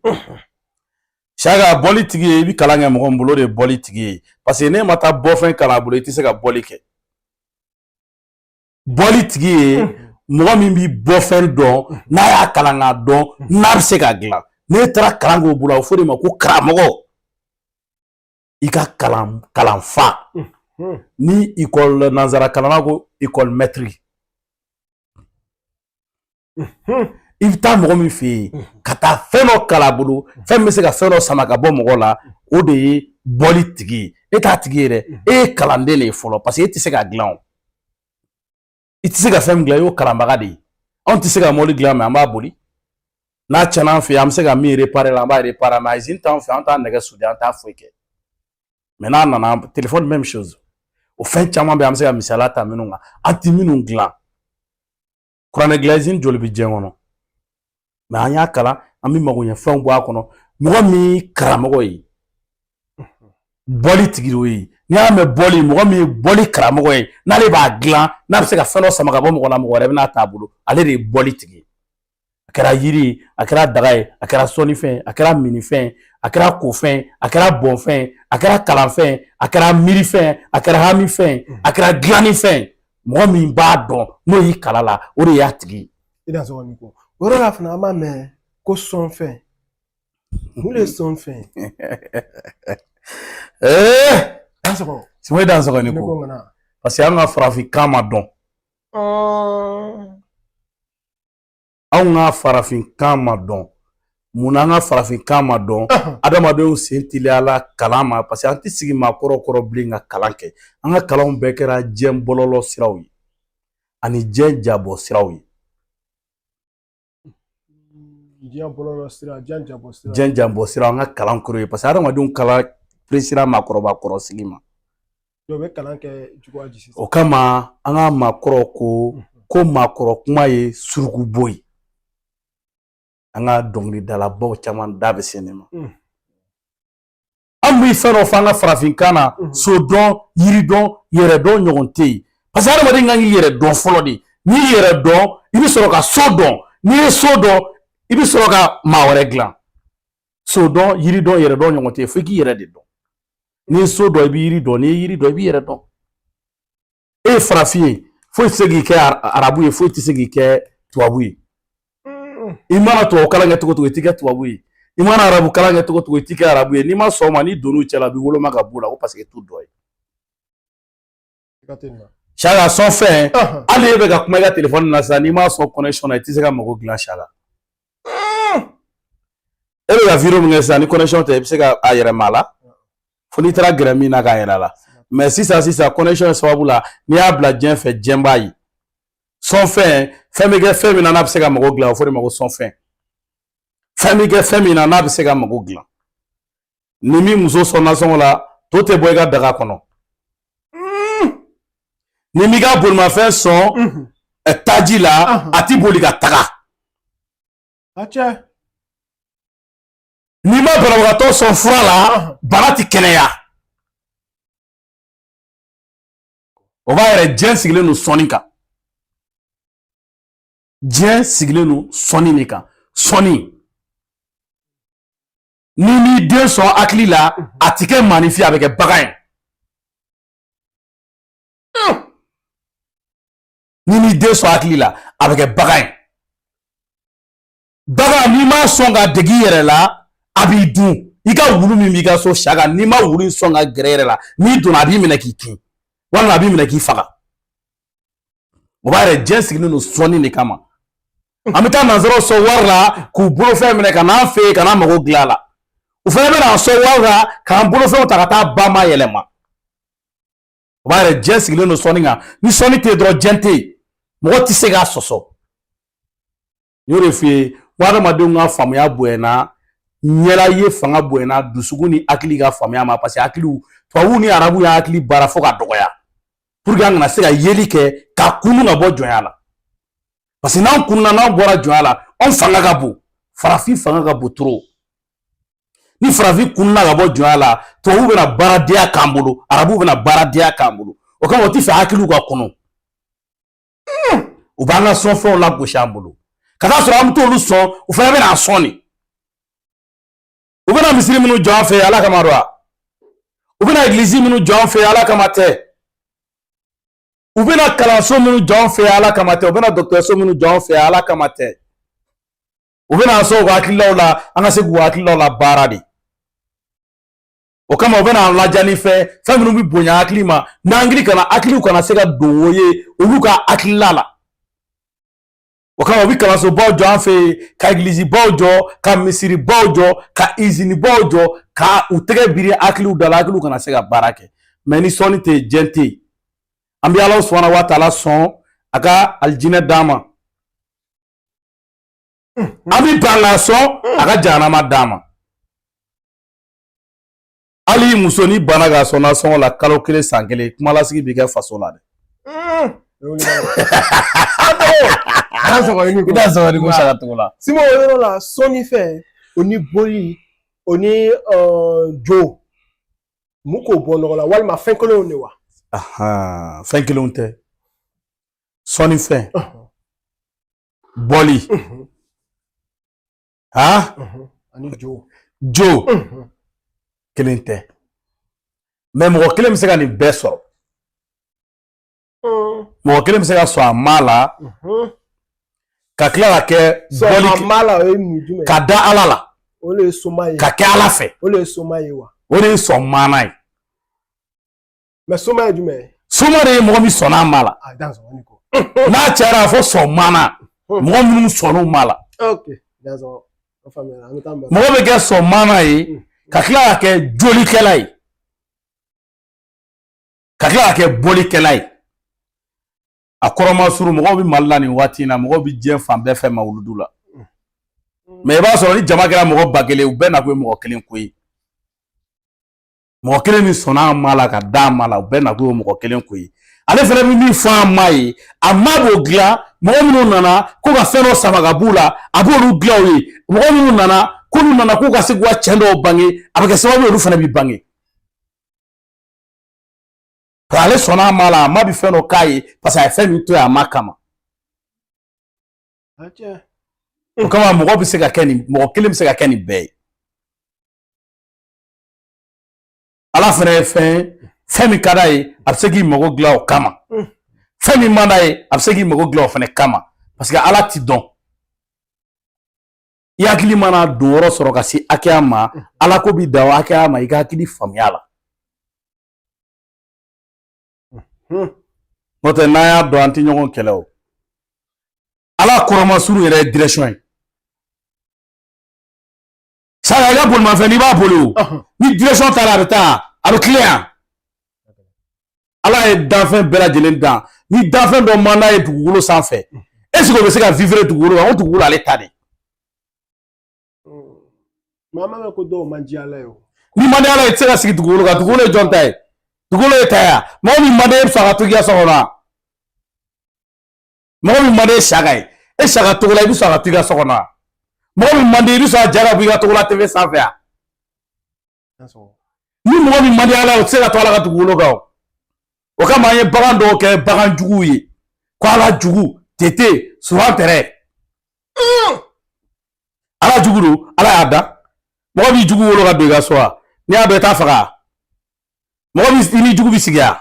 [SPEAKER 2] Saka, bɔli tigi ye, i bɛ kalan kɛ mɔgɔ min bolo, o de ye bɔli tigi ye, parce que n'e ma taa bɔfɛn kalan a bolo, i tɛ se ka bɔli kɛ. Bɔli tigi ye mɔgɔ min bɛ bɔfɛn dɔn, n'a y'a kalan k'a dɔn, n'a bɛ se k'a dilan. N'e taara kalan k'o bolo, a bɛ fɔ o de ma ko karamɔgɔ. I ka kalan kalanfa ni école nanzara kalanna ko école maître, i bɛ taa mɔgɔ min fɛ yen ka taa fɛn dɔ kalan a bolo, fɛn min bɛ se ka fɛn dɔ sama ka bɔ mɔgɔ la, o de ye bɔli tigi ye. E t'a tigi ye dɛ, e ye kalanden de ye fɔlɔ, parce que e tɛ se k'a dilan. O i tɛ se ka fɛn min dilan, i y'o kalanbaga de ye. Anw tɛ se ka mobili dilan, mais an b'a boli. N'a tiɲɛna an fɛ yen, an bɛ se ka min réparer la, an b'a réparer, mais usine t'anw fɛ, an t'a nɛgɛ souder, an t'a foyi kɛ. Mais n'a nana téléphone, même chose. O fɛn caman bɛ yen, an bɛ se ka misaliya ta minnu kan, an tɛ minnu dilan. Kuranɛ dilan usine joli bɛ diɲɛ kɔnɔ? Mais an y'a kalan, an bɛ mago ɲɛ fɛnw bɔ a kɔnɔ. Mɔgɔ min ye karamɔgɔ ye, bɔli tigi y'o ye. N'i y'a mɛn bɔli, mɔgɔ min ye bɔli karamɔgɔ ye, n'ale b'a dilan, n'a bɛ se ka fɛn dɔ sama ka bɔ mɔgɔ la, mɔgɔ wɛrɛ bɛna t'a bolo, ale de ye bɔli tigi ye. A kɛra yiri ye, a kɛra daga ye, a kɛra sɔnnifɛn ye, a kɛra minifɛn ye, a kɛra kofɛn ye, a kɛra bɔnfɛn ye, a kɛra kalanfɛn ye, a kɛra miirifɛn ye, a kɛra hamifɛn ye, a kɛra dilannifɛn ye, mɔgɔ min b'a dɔn, n'o y'i kala la, o de y'a tigi ye.
[SPEAKER 1] I da sɔgɔ ni ko o yɔrɔ la fana, an b'a mɛn ko sɔnfɛn. Mun de ye sɔnfɛn ye? Dansɔgɔ.
[SPEAKER 2] Simo, i dansɔgɔ ni ko. Parce que an ka farafinkan ma dɔn. Anw ka farafinkan ma dɔn. Munna an ka farafinkan ma dɔn? Adamadenw sen teliyala kalan ma, parce que an tɛ sigi maakɔrɔ kɔrɔ bilen ka kalan kɛ. An ka kalanw bɛɛ kɛra diɲɛ bɔlɔlɔ siraw ye ani diɲɛ jabɔ siraw ye.
[SPEAKER 1] Diɲɛ bɔlɔlɔ sira, diɲɛ jabɔ sira.
[SPEAKER 2] Diɲɛ jabɔ sira, an ka kalan kɔrɔ ye, parce que adamadenw kalan peresira maakɔrɔba kɔrɔ sigi ma.
[SPEAKER 1] O bɛ kalan kɛ cogoya di sisan?
[SPEAKER 2] O kama an ka maakɔrɔ ko maakɔrɔ kuma ye surukubo ye. An ka dɔnkilidalabaw caman da bɛ se nin ma. An bɛ fɛn dɔ fɔ an ka farafinkan na, so dɔn, yiri dɔn, yɛrɛ dɔn ɲɔgɔn tɛ yen, parce que adamaden kan k'i yɛrɛ dɔn fɔlɔ de. N'i yɛrɛ dɔn, i bɛ sɔrɔ ka so dɔn. N'i ye so dɔn, i bɛ sɔrɔ ka maa wɛrɛ dilan. So dɔn, yiri dɔn, yɛrɛ dɔn ɲɔgɔn tɛ yen, fo i k'i yɛrɛ de dɔn. N'i ye so dɔn, i bɛ yiri dɔn. N'i ye yiri dɔn, i b'i yɛrɛ dɔn. E ye farafin ye, foyi tɛ se k'i kɛ arabu ye, foyi tɛ se k'i kɛ tubabu ye. I mana tubabu kalan kɛ cogo o cogo, i t'i kɛ tubabu ye. I mana arabu kalan kɛ cogo o cogo, i t'i kɛ arabu ye. N'i ma sɔn o ma, n'i donn'u cɛ la, a b'i woloma ka b'u la ko parce que t'u dɔ ye. Saka, sɔn fɛn, hali e bɛ ka kuma i ka telefɔni na sisan, n'i m'a sɔn connexion na, i tɛ se ka mago dilan. Saka, e bɛ ka vidéo min kɛ sisan, ni connexion tɛ, i bɛ se ka a yɛrɛma a la fo n'i taara gɛrɛ min na k'a yɛrɛ a la. Mais sisan sisan, connexion sababu la, n'i y'a bila diɲɛ fɛ, diɲɛ b'a ye. Sɔnfɛn, fɛn bɛ kɛ fɛn min na n'a bɛ se ka mago dilan, o fɔ de ma ko sɔnfɛn. Fɛn bɛ kɛ fɛn min na n'a bɛ se ka mago dilan. Ni min muso sɔn nasɔngɔ la, to tɛ bɔ i ka daga kɔnɔ. Ni m'i ka bolimafɛn sɔn taji la, a ti boli ka taga. N'i ma banabagatɔ sɔn fura la, bana ti kɛnɛya. O b'a yɛrɛ, diɲɛ sigilen don sɔnni kan. Diɲɛ sigilen don sɔnni de kan. Sɔnni, n'i m'i den sɔn hakili la, a ti kɛ maaninfin, a bɛ kɛ bagan ye. N'i m'i den sɔn hakili la, a bɛ kɛ bagan ye. Bagan, n'i m'a sɔn ka dege i yɛrɛ la, a b'i dun. I ka wulu min b'i ka so, Saka, n'i ma wulu in sɔn ka gɛrɛ i yɛrɛ la, n'i donna, a b'i minɛ k'i kin, walima a b'i minɛ k'i faga. O b'a yɛrɛ, diɲɛ sigilen don sɔnni de kama. An bɛ taa nanzaraw sɔn wari la k'u bolofɛn minɛ ka n'an fɛ yen ka n'an mago dilan a la. U fana bɛna an sɔn wari la k'an bolofɛnw ta ka taa ba ma yɛlɛma. O b'a yɛrɛ diɲɛ sigilen don sɔnni kan. Ni sɔnni tɛ yen dɔrɔn, diɲɛ tɛ yen, mɔgɔ tɛ se k'a sɔsɔ. N y'o de f'i ye ko adamadenw ka faamuya bonyana, ɲɛla ye fanga bonyana dusukun ni hakili ka faamuya ma, parce que hakiliw, tubabuw ni arabuw y'an hakili baara fo ka dɔgɔya pour que an kana se ka yeli kɛ ka kunu ka bɔ jɔnya la. Parce que n'an kununa, n'an bɔra jɔnya la, anw fanga ka bon, farafin fanga ka bon trop. Ni farafin kununa ka bɔ jɔnya la, tubabuw bɛna baaradenya k'an bolo, arabuw bɛna baaradenya k'an bolo. O kama o ti fɛ hakiliw ka kunu. U b'an ka sɔnfɛnw lagosi an bolo ka taa sɔrɔ an bɛ t'olu sɔn, u fana bɛna sɔn de. U bɛna misiri minnu jɔ an fɛ, Ala kama don wa? U bɛna egilizi minnu jɔ an fɛ, Ala kama tɛ. U bɛna kalanso minnu jɔ an fɛ, Ala kama tɛ. U bɛna dɔgɔtɔrɔso minnu jɔ an fɛ, Ala kama tɛ. U bɛna an sɔn u ka hakililaw la, an ka se k'u hakililaw la baara de. O kama u bɛna an ladiya ni fɛn fɛn minnu bɛ bonya hakili ma, n'an hakili kana, hakiliw kana se ka don o ye olu ka hakilila la. O kama u bɛ kalansobaw jɔ an fɛ yen, ka egilizibaw jɔ, ka misiribaw jɔ, ka izinibaw jɔ, ka u tɛgɛ biri hakiliw da la, hakiliw kana se ka baara kɛ. Mɛ ni sɔnni tɛ yen, diɲɛ tɛ yen. An bɛ Ala subahana wa taala sɔn a ka alijinɛ d'an ma, an bɛ ban k'a sɔn a ka jahanama d'an ma. Hali muso n'i banna k'a sɔn nasɔngɔ la kalo kelen, san kelen, kumalasigi bɛ kɛ faso la dɛ. I t'a sɔrɔ ni ko sara cogo la.
[SPEAKER 1] Simo, o yɔrɔ la, sɔnnifɛn o ni boli o ni jo, mun k'o bɔ nɔgɔ la, walima fɛn kelenw de wa?
[SPEAKER 2] Fɛn kelenw tɛ. Sɔnnifɛn, bɔli, ha,
[SPEAKER 1] ani jo.
[SPEAKER 2] Jo kelen tɛ, mɛ mɔgɔ kelen bɛ se ka nin bɛɛ sɔrɔ. Mɔgɔ kelen bɛ se ka sɔn a ma la, ka tila ka kɛ
[SPEAKER 1] bɔli, a ma la, o ye mun jumɛn?
[SPEAKER 2] Ka da Ala la.
[SPEAKER 1] O de ye soma ye.
[SPEAKER 2] Ka kɛ Ala fɛ.
[SPEAKER 1] O de ye soma ye wa?
[SPEAKER 2] O de ye sɔn maana ye.
[SPEAKER 1] Mɛ soma ye jumɛn ye?
[SPEAKER 2] Soma de ye mɔgɔ min sɔnna a ma la. N'a cayara, a fɔ sɔn maana, mɔgɔ minnu sɔnn'u ma la. Mɔgɔ bɛ kɛ sɔn maana ye, ka tila ka kɛ jolikɛla ye, ka tila ka kɛ bɔlikɛla ye. A kɔrɔma suru, mɔgɔw bɛ Mali la nin waati in na, mɔgɔw bɛ diɲɛ fan bɛɛ fɛ mawuludu la. Mɛ i b'a sɔrɔ ni jama kɛra mɔgɔ 1000, u bɛɛ nakun ye mɔgɔ kelen ko ye. Mɔgɔ kelen min sɔnna a ma la ka da a ma la, u bɛɛ nakun ye mɔgɔ kelen ko ye. Ale fana bɛ min fɔ a ma ye, a ma b'o dilan. Mɔgɔ minnu nana ko ka fɛn dɔ sama ka b'u la, a b'olu dilan u ye. Mɔgɔ minnu nana k'olu nana k'u ka se k'u ka cɛn dɔw bange, a bɛ kɛ sababu ye olu fana bɛ bange. Ale sɔnna a ma la, a ma bɛ fɛn dɔ k'a ye, parce que a ye fɛn min to yen a ma kama. O kama mɔgɔ bɛ se ka kɛ nin, mɔgɔ kelen bɛ se ka kɛ nin bɛɛ ye. Ala fana ye fɛn fɛn min ka d'a ye, a bɛ se k'i mago dilan o kama. Fɛn min man d'a ye, a bɛ se k'i mago dilan o fana kama, parce que Ala ti dɔn. I hakili mana don yɔrɔ sɔrɔ ka se hakɛya ma, Ala ko bi dan o hakɛya ma i ka hakili faamuya la. N'o tɛ, n'an y'a dɔn, an tɛ ɲɔgɔn kɛlɛ. O Ala kɔrɔmasuru yɛrɛ ye direction ye. Saka, i ka bolimafɛn, n'i b'a boli o, ni direction t'a la, a bɛ taa, a bɛ tilen yan. Ala ye danfɛn bɛɛ lajɛlen dan. Ni danfɛn dɔ man d'a ye dugukolo sanfɛ, est ce que o bɛ se ka vivre dugukolo kan? O dugukolo ale ta de.
[SPEAKER 1] Maa ma mɛn ko dɔw man di Ala ye o.
[SPEAKER 2] Ni man di Ala ye, i tɛ se ka sigi dugukolo kan. Dugukolo ye jɔn ta ye? Dugukolo ye ta ye. Mɔgɔ min man di e bɛ sɔn ka to k'i ka so kɔnɔ wa? Mɔgɔ min man di e Saka ye, e Saka Togola, i bɛ sɔn ka to i ka so kɔnɔ wa? Mɔgɔ min man di, i bɛ sɔn a ja ka bɔ i ka Togola TV sanfɛ wa? Ni mɔgɔ min man di Ala ye, o tɛ se ka to Ala ka dugukolo kan. O o kama an ye bagan dɔw kɛ bagan juguw ye, ko Ala jugu tete suran tɛrɛ. Ala jugu don, Ala y'a da. Mɔgɔ b'i jugu wolo ka don i ka so wa? N'i y'a dɔn, i t'a faga. Mɔgɔ b'i ni jugu bɛ sigi yan.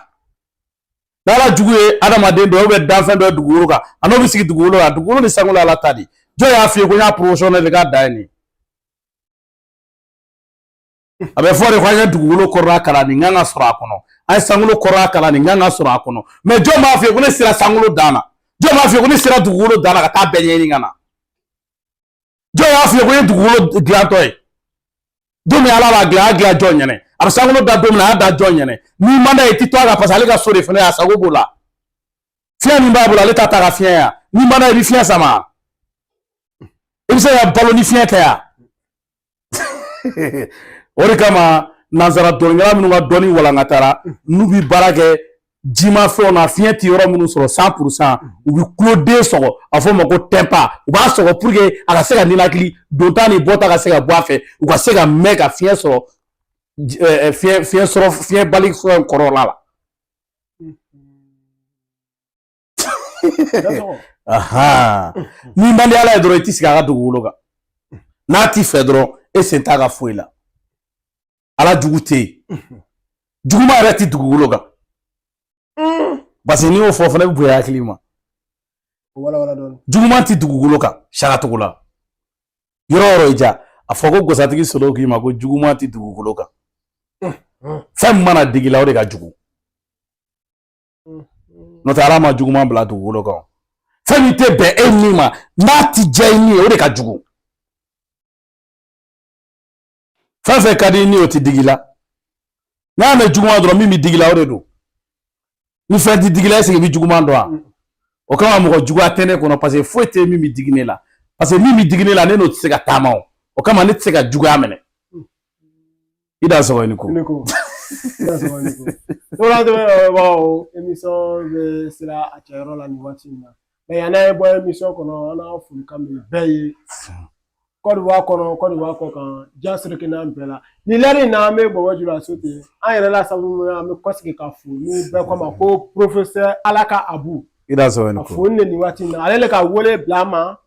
[SPEAKER 2] N'Ala jugu ye adamaden dɔ ye, danfɛn dɔ ye dugukolo kan, a n'o bɛ sigi dugukolo kan. Dugukolo ni sankolo, Ala ta de. Jɔn y'a f'i ye ko n y'a professionnel de k'a dan ye nin? A bɛ fɔ de ko an ye dugukolo kɔrɔla kalan, nin kan ka sɔrɔ a kɔnɔ. An ye sankolo kɔrɔla kalan, nin kan ka sɔrɔ a kɔnɔ. Mɛ jɔn b'a f'i ye ko ne sera sankolo dan na? Jɔn b'a f'i ye ko ne sera dugukolo dan na ka taa bɛɛ ɲɛɲini ka na? Jɔn y'a f'i ye ko n ye dugukolo dilantɔ ye? Don min Ala b'a dilan, a y'a dilan jɔn ɲɛnɛ? A bɛ sankolo da don min na, a y'a da jɔn ɲɛnɛ? N'i man d'a ye, i ti to a kan, parce que ale ka so de fana ye, a sago b'o la. Fiɲɛ min b'a bolo, ale t'a ta ka fiɲɛ yan. N'i man d'a ye, i bɛ fiɲɛ sama. I bɛ se ka balo ni fiɲɛ tɛ yan. O de kama nansara dɔnnikɛla minnu ka dɔnni walankatara, n'u bɛ baara kɛ jimafɛnw na, fiɲɛ tɛ yɔrɔ minnu sɔrɔ 100%, u bɛ kuloden sɔgɔ, a fɔ o ma ko tympan. U b'a sɔgɔ pour que a ka se ka ninakili, donta ni bɔta ka se ka bɔ a fɛ, u ka se ka mɛn ka fiɲɛ sɔrɔ, fiɲɛ sɔrɔ, fiɲɛ bali fɛn kɔrɔla la. N'i man di Ala ye dɔrɔn, i ti sigi a ka dugukolo kan. N'a t'i fɛ dɔrɔn, e sen t'a ka foyi la. Ala jugu tɛ yen, juguma yɛrɛ ti dugukolo kan. Parce que n'i y'o fɔ fana, bɛ bonya hakili ma. Juguman ti dugukolo kan sariya la. Yɔrɔ o yɔrɔ i ja a fɔ ko Gwasatigi Solo k'i ma ko juguman ti dugukolo kan. Fɛn min mana digi la, o de ka jugu. N'o tɛ, Ala ma juguman bila dugukolo kan. Fɛn min tɛ bɛn e min ma, n'a ti diya i ni ye, o de ka jugu. Fɛn fɛn ka di i ni, o ti digi la. N'a mɛn juguman dɔrɔn, min bɛ digi la, o de don. Ni fɛn ti digi la, est-ce que i bɛ juguman dɔn wa? O kama mɔgɔ juguya tɛ ne kɔnɔ, parce que foyi tɛ min bɛ digi ne la. Parce que min bɛ digi ne la, ne n'o tɛ se ka taama. O kama ne tɛ se ka juguya minɛ. I da sɔgɔ i ni ko.
[SPEAKER 1] I ni ko. I da sɔgɔ i ni ko. Voilà, tɛmɛ émission bɛ sera a cɛyɔrɔ la nin waati in na. Mais yanni an ye bɔ émission kɔnɔ, an n'a folikan bɛ bɛɛ ye. Côte d'Ivoire kɔnɔ, Côte d'Ivoire kɔ kan, diɲɛ seleke n'an bɛɛ la. Nin lɛri in na, an bɛ Bɔbɔ Julaso ten. An yɛrɛ la sababu min, an bɛ kɔsegin ka fo ni bɛɛ ko ma ko professeur Alaka Abu.
[SPEAKER 2] I da sɔgɔ i ni
[SPEAKER 1] A
[SPEAKER 2] ko.
[SPEAKER 1] foli de nin waati in na. Ale le ka wele bila an ma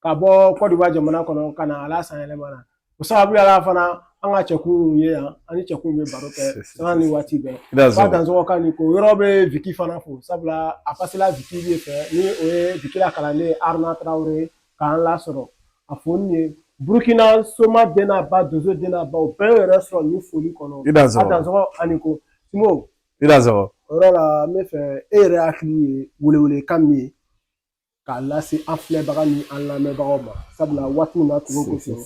[SPEAKER 1] ka bɔ Côte d'Ivoire jamana kɔnɔ ka na ala san yɛlɛma na. O sababuya la fana, an ka cɛkunw ye yan, an ni cɛkunw bɛ baro kɛ sanga ni waati bɛɛ. Ba Dansɔgɔ ka nin ko yɔrɔ bɛ Viki fana fo, sabula a pasela Viki de fɛ, ni o ye Viki la kalanden Aruna Tarawele k'an lasɔrɔ. A foli ye Burukina soma den n'a ba, donso den n'a ba, o bɛɛ yɛrɛ sɔrɔ nin foli kɔnɔ.
[SPEAKER 2] I Dansɔgɔ.
[SPEAKER 1] A Dansɔgɔ ani ko Simo.
[SPEAKER 2] I Dansɔgɔ.
[SPEAKER 1] O yɔrɔ la, n bɛ fɛ e yɛrɛ hakili ye welewelekan min ye k'a lase an filɛbaga ni an lamɛnbagaw ma, sabula waati min na tugu kosɔn,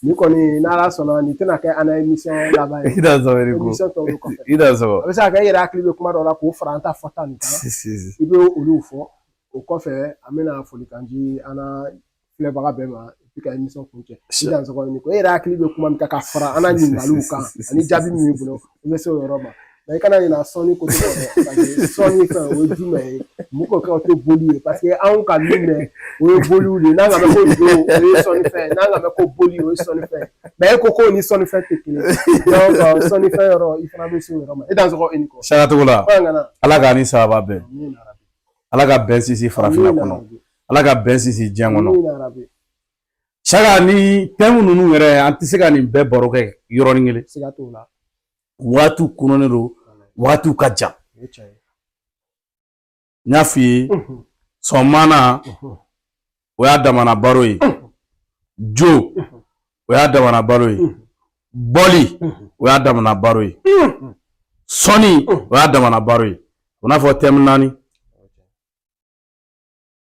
[SPEAKER 1] nin kɔni, n'Ala sɔnna, nin tɛna kɛ an na émission laban ye.
[SPEAKER 2] I Dansɔgɔ i ni ko.
[SPEAKER 1] Émission tɔw bɛ kɔfɛ.
[SPEAKER 2] I Dansɔgɔ.
[SPEAKER 1] A bɛ se ka kɛ e yɛrɛ hakili bɛ kuma dɔ la k'o fara an ta fɔta nin kan, i bɛ olu fɔ. O kɔfɛ, an bɛna folikan di an na filɛbaga bɛɛ ma ka émission kuncɛ. I Dansɔgɔ i ni ko. E yɛrɛ hakili bɛ kuma min kan ka fara an na ɲininkaliw kan ani jaabi min b'i bolo, i bɛ se o yɔrɔ ma. Mais i kana ɲinɛ sɔnni ko kɔ dɛ, parce que sɔnni fɛn o ye jumɛn ye? Mun ko kɛ o tɛ boli ye? Parce que anw ka min mɛn, o ye boliw de ye. N'an ka mɛn ko jo, o ye sɔnni fɛn. N'an ka mɛn ko boli, o ye sɔnni fɛn. Mais e ko k'o ni sɔnni fɛn tɛ kelen. Donc sɔnni fɛn yɔrɔ, i fana bɛ se o yɔrɔ ma. E Dansɔgɔ i ni ko.
[SPEAKER 2] Sariya la. Ala k'a ni sababa bɛn. Ala ka bɛn sinsin farafinna kɔnɔ. Ala ka bɛn sinsin diɲɛ kɔnɔ. Saka ni thème ninnu yɛrɛ, an tɛ se ka nin bɛɛ baro kɛ yɔrɔnin kelen.
[SPEAKER 1] Siga t'o la.
[SPEAKER 2] Waatiw kɔnɔnen don, waatiw ka jan. N y'a f'i ye, sɔnmana o y'a damana baro ye, jo o y'a damana baro ye, bɔli o y'a damana baro ye, sɔnni o y'a damana baro ye. O n'a fɔ thème naani.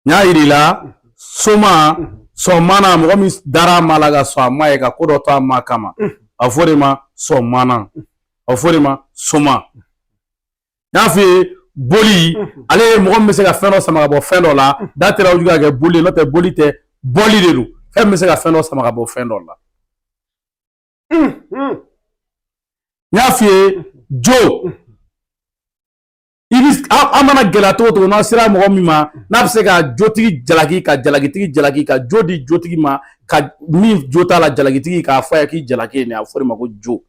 [SPEAKER 2] N y'a yir'i la, soma sɔnmana, mɔgɔ min dara a ma la ka sɔn a ma ye ka ko dɔ to a ma kama, a fɔ de ma sɔnmana, a fɔ de ma soma. N y'a f'i ye, boli, ale ye mɔgɔ min bɛ se ka fɛn dɔ sama ka bɔ fɛn dɔ la. Da tɛra ojugu ka kɛ boli ye, n'o tɛ boli tɛ, bɔli de don. Fɛn min bɛ se ka fɛn dɔ sama ka bɔ fɛn dɔ la. N y'a f'i ye, jo, i bi an mana gɛlɛya cogo o cogo, n'an sera mɔgɔ min ma, n'a bɛ se ka jotigi jalaki, ka jalakitigi jalaki, ka jo di jotigi ma, ka min jo t'a la jalakitigi k'a fɔ a ye k'i jalaki ye nin, a fɔ de ma ko jo.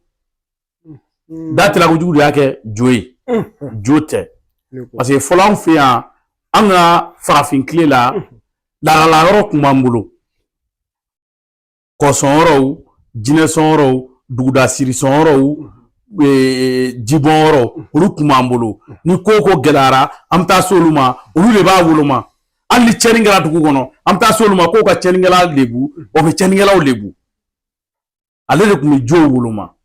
[SPEAKER 2] Da tɛra kojugu de y'a kɛ jo ye, jo tɛ. Parce que fɔlɔ anw fɛ yan, an ka farafin tile la, lahala yɔrɔ tun b'an bolo. Kɔsɔn yɔrɔw, jinɛsɔn yɔrɔw, dugudasiri sɔn yɔrɔw, jibɔn yɔrɔw, olu tun b'an bolo. Ni ko o ko gɛlɛyara, an bɛ taa se olu ma, olu de b'a woloma. Hali ni tiɲɛni kɛra dugu kɔnɔ, an bɛ taa se olu ma k'o ka tiɲɛnikɛla lebu, o bɛ tiɲɛnikɛlaw lebu. Ale de tun bɛ jow woloma.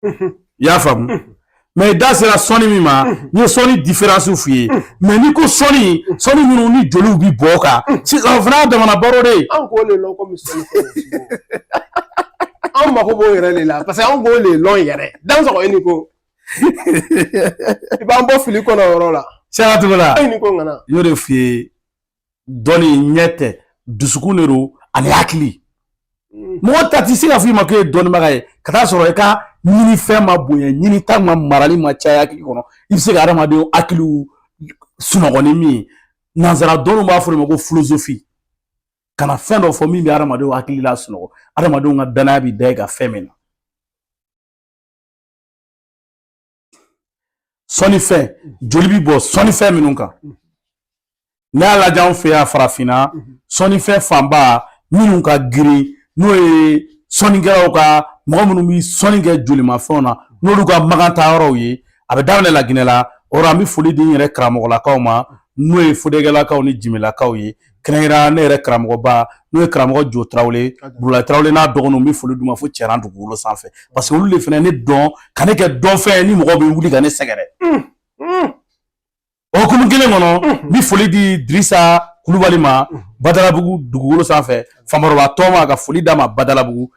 [SPEAKER 2] I y'a faamu? Mais i da sera sɔnni min ma, n ye sɔnni différence f'i ye. Mais n'i ko sɔnni, sɔnni minnu ni joliw bi bɔ o kan sisan, o fana y'a damana baro de ye.
[SPEAKER 1] An k'o le lɔn komi sɔnni fɛn. Anw mako b'o yɛrɛ de la, parce que anw k'o le lɔn yɛrɛ. Dansɔgɔ, e ni ko, i b'an bɔ fili kɔnɔ o yɔrɔ la.
[SPEAKER 2] Sira cogo la.
[SPEAKER 1] E ni ko ŋana.
[SPEAKER 2] N y'o de f'i ye, dɔnni ɲɛ tɛ, dusukun de don ani hakili. Mɔgɔ ta ti se ka fɔ i ma k'e ye dɔnnibaga ye ka taa sɔrɔ i ka ɲinifɛn ma bonya, ɲinita ma marali ma caya hakili kɔnɔ. I bɛ se ka adamadenw hakiliw sunɔgɔ ni min ye, nanzara dɔnniw b'a fɔ o ma ko philosophie. Ka na fɛn dɔ fɔ min bɛ adamadenw hakili la sunɔgɔ, adamadenw ka danaya bɛ da i kan fɛn min na. Sɔnnifɛn, joli bɛ bɔ sɔnnifɛn minnu kan, n'a y'a lajɛ anw fɛ yan farafinna, sɔnnifɛn fanba minnu ka girin, n'o ye sɔnnikɛlaw ka mɔgɔ minnu bɛ sɔnni kɛ jolimafɛnw na, n'olu ka magan taayɔrɔw ye, a bɛ daminɛ Laginɛ la. O yɔrɔ, an bɛ foli di n yɛrɛ karamɔgɔlakaw ma, n'o ye Fodegɛlakaw ni Jimilakaw ye, kɛrɛnkɛrɛnnenya ne yɛrɛ karamɔgɔba, n'o ye karamɔgɔ Jo Tarawele, Burulayi Tarawele n'a dɔgɔninw. N bɛ foli d'u ma fo Cɛran dugukolo sanfɛ, parce que olu de fana ne dɔn ka ne kɛ dɔnfɛn ye ni mɔgɔw bɛ wuli ka ne sɛgɛrɛ. O hukumu kelen kɔnɔ, n bɛ foli di Dirisa Kulubali ma Badalabugu dugukolo sanfɛ, Famarɔba tɔma, ka foli d'a ma Badalabugu.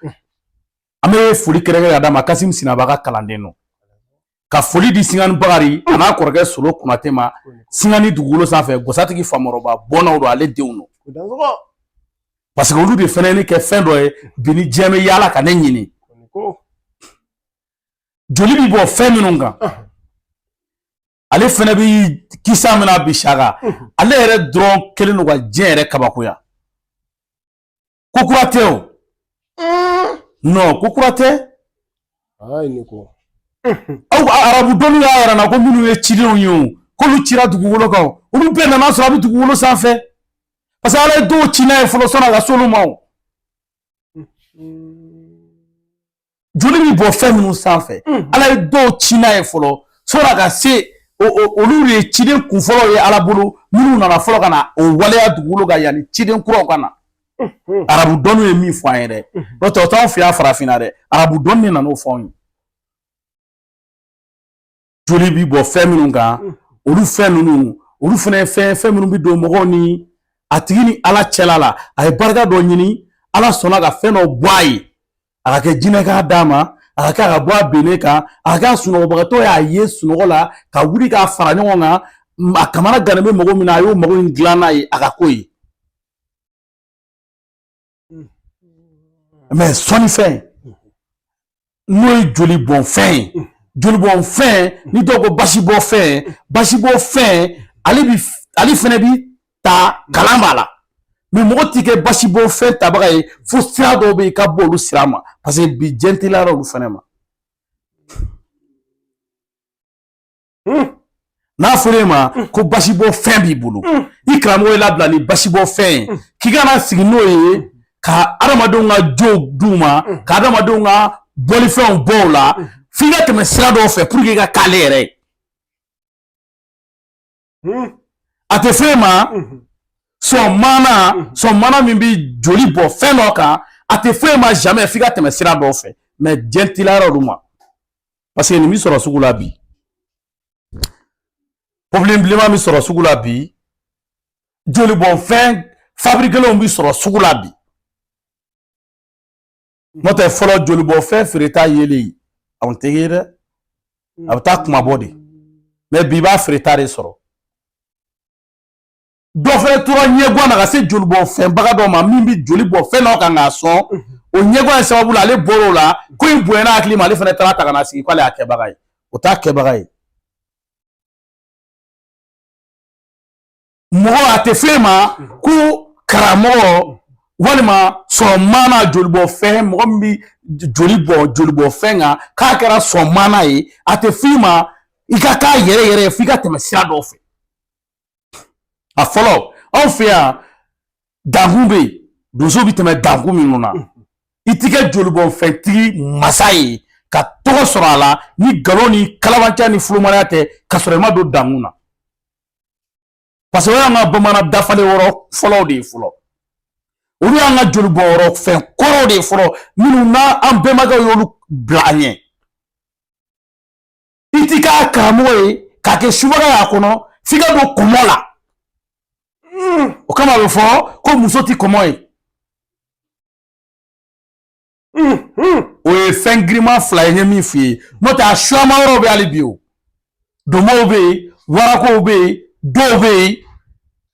[SPEAKER 2] An bɛ foli kɛrɛnkɛrɛn ka d'a ma, Kasim Sinaba ka kalanden don. Ka foli di Singani Bakari a n'a kɔrɔkɛ Solo Konate ma Singani dugukolo sanfɛ, Gosatigi Famɔrɔba bɔnnaw don, ale denw don, parce que olu de fana ye ne kɛ fɛn dɔ ye bi ni diɲɛ bɛ yaala ka ne ɲini. Joli bɛ bɔ fɛn minnu kan, ale fana bɛ kisa min na bi, Saka, ale yɛrɛ dɔrɔn kɛlen don ka diɲɛ yɛrɛ kabakoya. Ko kura tɛ o, non, ko kura tɛ. Aw arabu dɔnni y'a yɛrɛ na ko minnu ye cidenw ye, o k'olu cira dugukolo kan, olu bɛɛ nana sɔrɔ a bɛ dugukolo sanfɛ, parce que Ala ye dɔw ci n'a ye fɔlɔ sɔnni a ka s'olu ma. O joli bɛ bɔ fɛn minnu sanfɛ, Ala ye dɔw ci n'a ye fɔlɔ sɔnni a ka se olu de ye ciden kunfɔlɔw ye Ala bolo, minnu nana fɔlɔ ka na o waleya dugukolo kan yanni ciden kuraw ka na. Arabu dɔnni ye min fɔ an ye dɛ, n'o tɛ o t'anw fɛ yan farafinna dɛ, arabu dɔnni de nana o fɔ anw ye. Joli bi bɔ fɛn minnu kan, olu fɛn ninnu, olu fana ye fɛn minnu bɛ don mɔgɔw ni a tigi ni Ala cɛla la. A ye barika dɔ ɲini, Ala sɔnna ka fɛn dɔ bɔ a ye, a ka kɛ jinɛ k'a d'a ma, a ka kɛ a ka bɔ a bennen kan, a ka kɛ a sunɔgɔbagatɔ y'a ye sunɔgɔ la ka wuli k'a fara ɲɔgɔn kan, a kamana gannen bɛ mago min na, a y'o mago in dilan n'a ye, a ka ko ye. Mais sɔnnifɛn, n'o ye joli bɔnfɛn ye, joli bɔnfɛn ni dɔw ko basi bɔ fɛn, basi bɔ fɛn, ale bi, ale fɛnɛ bi ta kalan b'a la. Mais mɔgɔ ti kɛ basi bɔ fɛn tabaga ye fo sira dɔw bɛ yen, i ka bɔ olu sira ma, parce que bi diɲɛ teliyara olu fɛnɛ ma. N'a fɔra e ma ko basibɔ fɛn b'i bolo, i karamɔgɔ y'i labila ni basibɔ fɛn ye k'i kana sigi n'o ye ka adamadenw ka jow d'u ma, ka adamadenw ka bɔlifɛnw bɔ o la, f'i ka tɛmɛ sira dɔw fɛ pour que i ka k'ale yɛrɛ ye. A tɛ f'e ma sɔn maana, sɔn maana min bɛ joli bɔ fɛn dɔ kan, a tɛ f'e ma jamais f'i ka tɛmɛ sira dɔw fɛ. Mais diɲɛ teliyara olu ma, parce que nin bɛ sɔrɔ sugu la bi, pɔpilin bilenman bɛ sɔrɔ sugu la bi, jolibɔnfɛn fabriquelenw bɛ sɔrɔ sugu la bi. N'o tɛ fɔlɔ, jolibɔnfɛn feereta yelen a tun tɛ ye dɛ, a bɛ taa kumabɔ de. Mais bi, i b'a feereta de sɔrɔ. Dɔ fɛnɛ tora ɲɛguwan na ka se jolibɔnfɛnbaga dɔ ma min bɛ joli bɔ fɛn dɔ kan k'a sɔn. O ɲɛguwan in sababu la, ale bɔr'o la, ko in bonyana hakili ma, ale fɛnɛ taara ta ka na sigi k'ale y'a kɛbaga ye. O t'a kɛbaga ye. Mɔgɔ a tɛ f'e ma ko karamɔgɔ walima sɔn maana jolibɔfɛn, mɔgɔ min bɛ joli bɔ jolibɔfɛn kan k'a kɛra sɔn maana ye, a tɛ f'i ma i ka k'a yɛrɛ yɛrɛ ye f'i ka tɛmɛ sira dɔw fɛ. A fɔlɔ, anw fɛ yan, dankun bɛ yen, donso bɛ tɛmɛ dankun minnu na. I ti kɛ jolibɔnfɛntigi masa ye ka tɔgɔ sɔrɔ a la ni nkalon ni kalabanciya ni fulomaya tɛ, ka sɔrɔ i ma don dankun na, parce que o y'an ka bamanan dafalen yɔrɔ fɔlɔw de ye fɔlɔ. Olu y'an ka jolibɔnyɔrɔ fɛn kɔrɔw de ye fɔlɔ, minnu n'an bɛnbakɛw y'olu bila an ɲɛ. I ti k'a karamɔgɔ ye k'a kɛ subaga y'a kɔnɔ f'i ka don kɔmɔ la. O kama a bɛ fɔ ko muso ti kɔmɔ ye. O ye fɛn girinman fila ye n ye min f'i ye, n'o tɛ a suyama yɔrɔw bɛ hali bi. O domow bɛ yen, warakow bɛ yen, dɔw bɛ yen,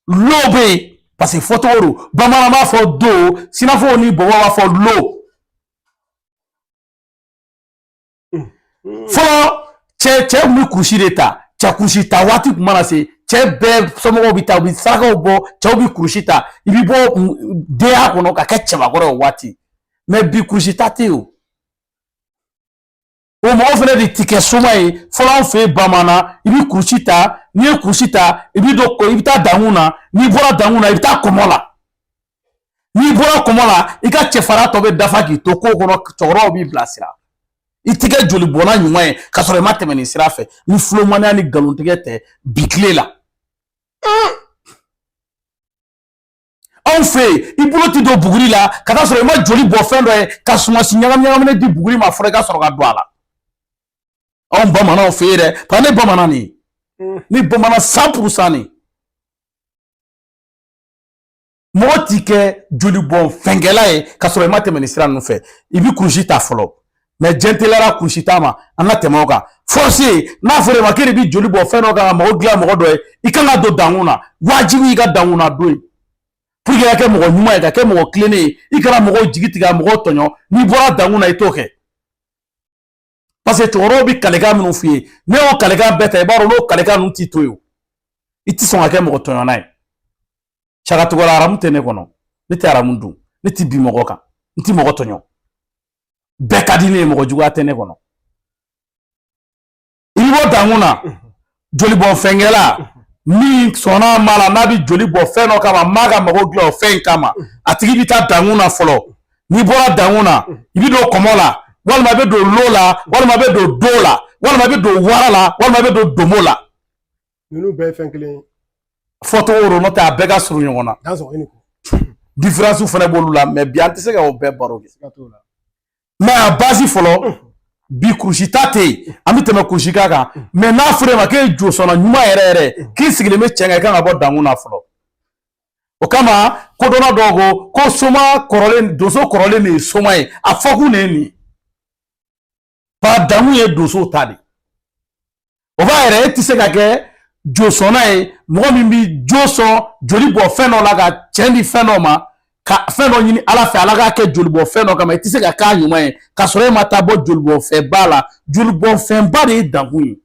[SPEAKER 2] low bɛ yen, parce que fɔcogo don. Bamanan b'a fɔ do, sinafɔw ni bɔbɔw b'a fɔ lo. Fɔlɔ cɛ tun bɛ kurusi de ta. Cɛ kurusi ta waati tun mana se, cɛ bɛɛ somɔgɔw bɛ taa, u bɛ sarakaw bɔ, cɛw bɛ kurusi ta, i bɛ bɔ denya kɔnɔ ka kɛ cɛbakɔrɔ ye o waati. Mais bi kurusi ta tɛ yen. O o mɔgɔ fana de ti kɛ soma ye. Fɔlɔ anw fɛ yen bamanan, i bɛ kurusi ta. N'i ye kurusi ta, i bɛ don, i bɛ taa dankun na. N'i bɔra dankun na, i bɛ taa kɔmɔ la. N'i bɔra kɔmɔ la, i ka cɛfara tɔ bɛ dafa k'i to ko kɔnɔ. Cɛkɔrɔbaw b'i bilasira. I tɛ kɛ jolibɔnna ɲuman ye k'a sɔrɔ i ma tɛmɛ nin sira fɛ, ni fulomaniya ni nkalontigɛ tɛ bi tile la. Anw fɛ yen, i bolo ti don buguri la ka taa sɔrɔ i ma joli bɔ fɛn dɔ ye ka sumasi ɲagami ɲagaminen di buguri ma fɔlɔ, i ka sɔrɔ ka don a la. Anw bamananw fɛ yen dɛ, parce que ne bamanan de ye, ne bamanan 100% de. Mɔgɔ t'i kɛ jolibɔn fɛnkɛla ye ka sɔrɔ i ma tɛmɛ nin sira ninnu fɛ. I bɛ kurusi ta fɔlɔ, mais diɲɛ teliyara kurusi ta ma, an ka tɛmɛ o kan. Force n'a fɔra i ma k'e de bɛ joli bɔ fɛn dɔ kan ka mɔgɔ dilan mɔgɔ dɔ ye, i kan ka don dankun na. Wajibi i ka dankun na don yen pour que i ka kɛ mɔgɔ ɲuman ye, ka kɛ mɔgɔ tilennen ye, i kana mɔgɔw jigi tigɛ, ka mɔgɔw tɔɲɔ. N'i bɔra dankun na, i t'o kɛ, parce que cɛkɔrɔbaw bɛ kalekan minnu f'i ye, ne y'o kalekan bɛɛ ta, i b'a dɔn n'o kalekan ninnu t'i to yen, i tɛ sɔn ka kɛ mɔgɔ tɔɲɔna ye. Sakacogo la, haramu tɛ ne kɔnɔ, ne tɛ haramu dun, ne tɛ bin mɔgɔ kan, n tɛ mɔgɔ tɔɲɔ, bɛɛ ka di ne ye, mɔgɔ juguya tɛ ne kɔnɔ. I bɛ bɔ dankun na, jolibɔn fɛnkɛla min sɔnna ma la, n'a bɛ joli bɔ fɛn dɔ kama, m'a ka mago dilan o fɛn in kama, a tigi bɛ taa dankun na fɔlɔ. N'i bɔra dankun na, i bɛ don kɔmɔ la, walima i bɛ don lo la, walima i bɛ don do la, walima i bɛ don wara la, walima i bɛ don domo la.
[SPEAKER 1] Ninnu bɛɛ ye fɛn kelen ye.
[SPEAKER 2] Fɔcogo don, n'o tɛ a bɛɛ ka surun ɲɔgɔn na.
[SPEAKER 1] Dansɔgɔ i ni ko.
[SPEAKER 2] Différence fana b'olu la, mais bi an tɛ se ka o bɛɛ baro kɛ.
[SPEAKER 1] Siga t'o la.
[SPEAKER 2] Mais a base fɔlɔ, bi kurusi ta tɛ yen, an bɛ tɛmɛ kurusi kan kan. Mais n'a fɔra e ma k'e ye josɔnna ɲuman yɛrɛ yɛrɛ, k'i sigilen bɛ cɛn kan, i kan ka bɔ dankun na fɔlɔ. O kama kodɔnna dɔw ko ko soma kɔrɔlen, donso kɔrɔlen de ye soma ye, a fɔkun de ye nin ye. Ba dankun ye donsow ta de. O b'a yɛrɛ, e tɛ se ka kɛ josɔnna ye, mɔgɔ min bɛ jo sɔn, joli bɔ fɛn dɔ la, ka cɛn di fɛn dɔ ma, ka fɛn dɔ ɲini Ala fɛ, Ala k'a kɛ jolibɔ fɛn dɔ kama. I tɛ se ka k'a ɲuman ye k'a sɔrɔ e ma taa bɔ jolibɔfɛnba la. Jolibɔfɛnba de ye dankun ye.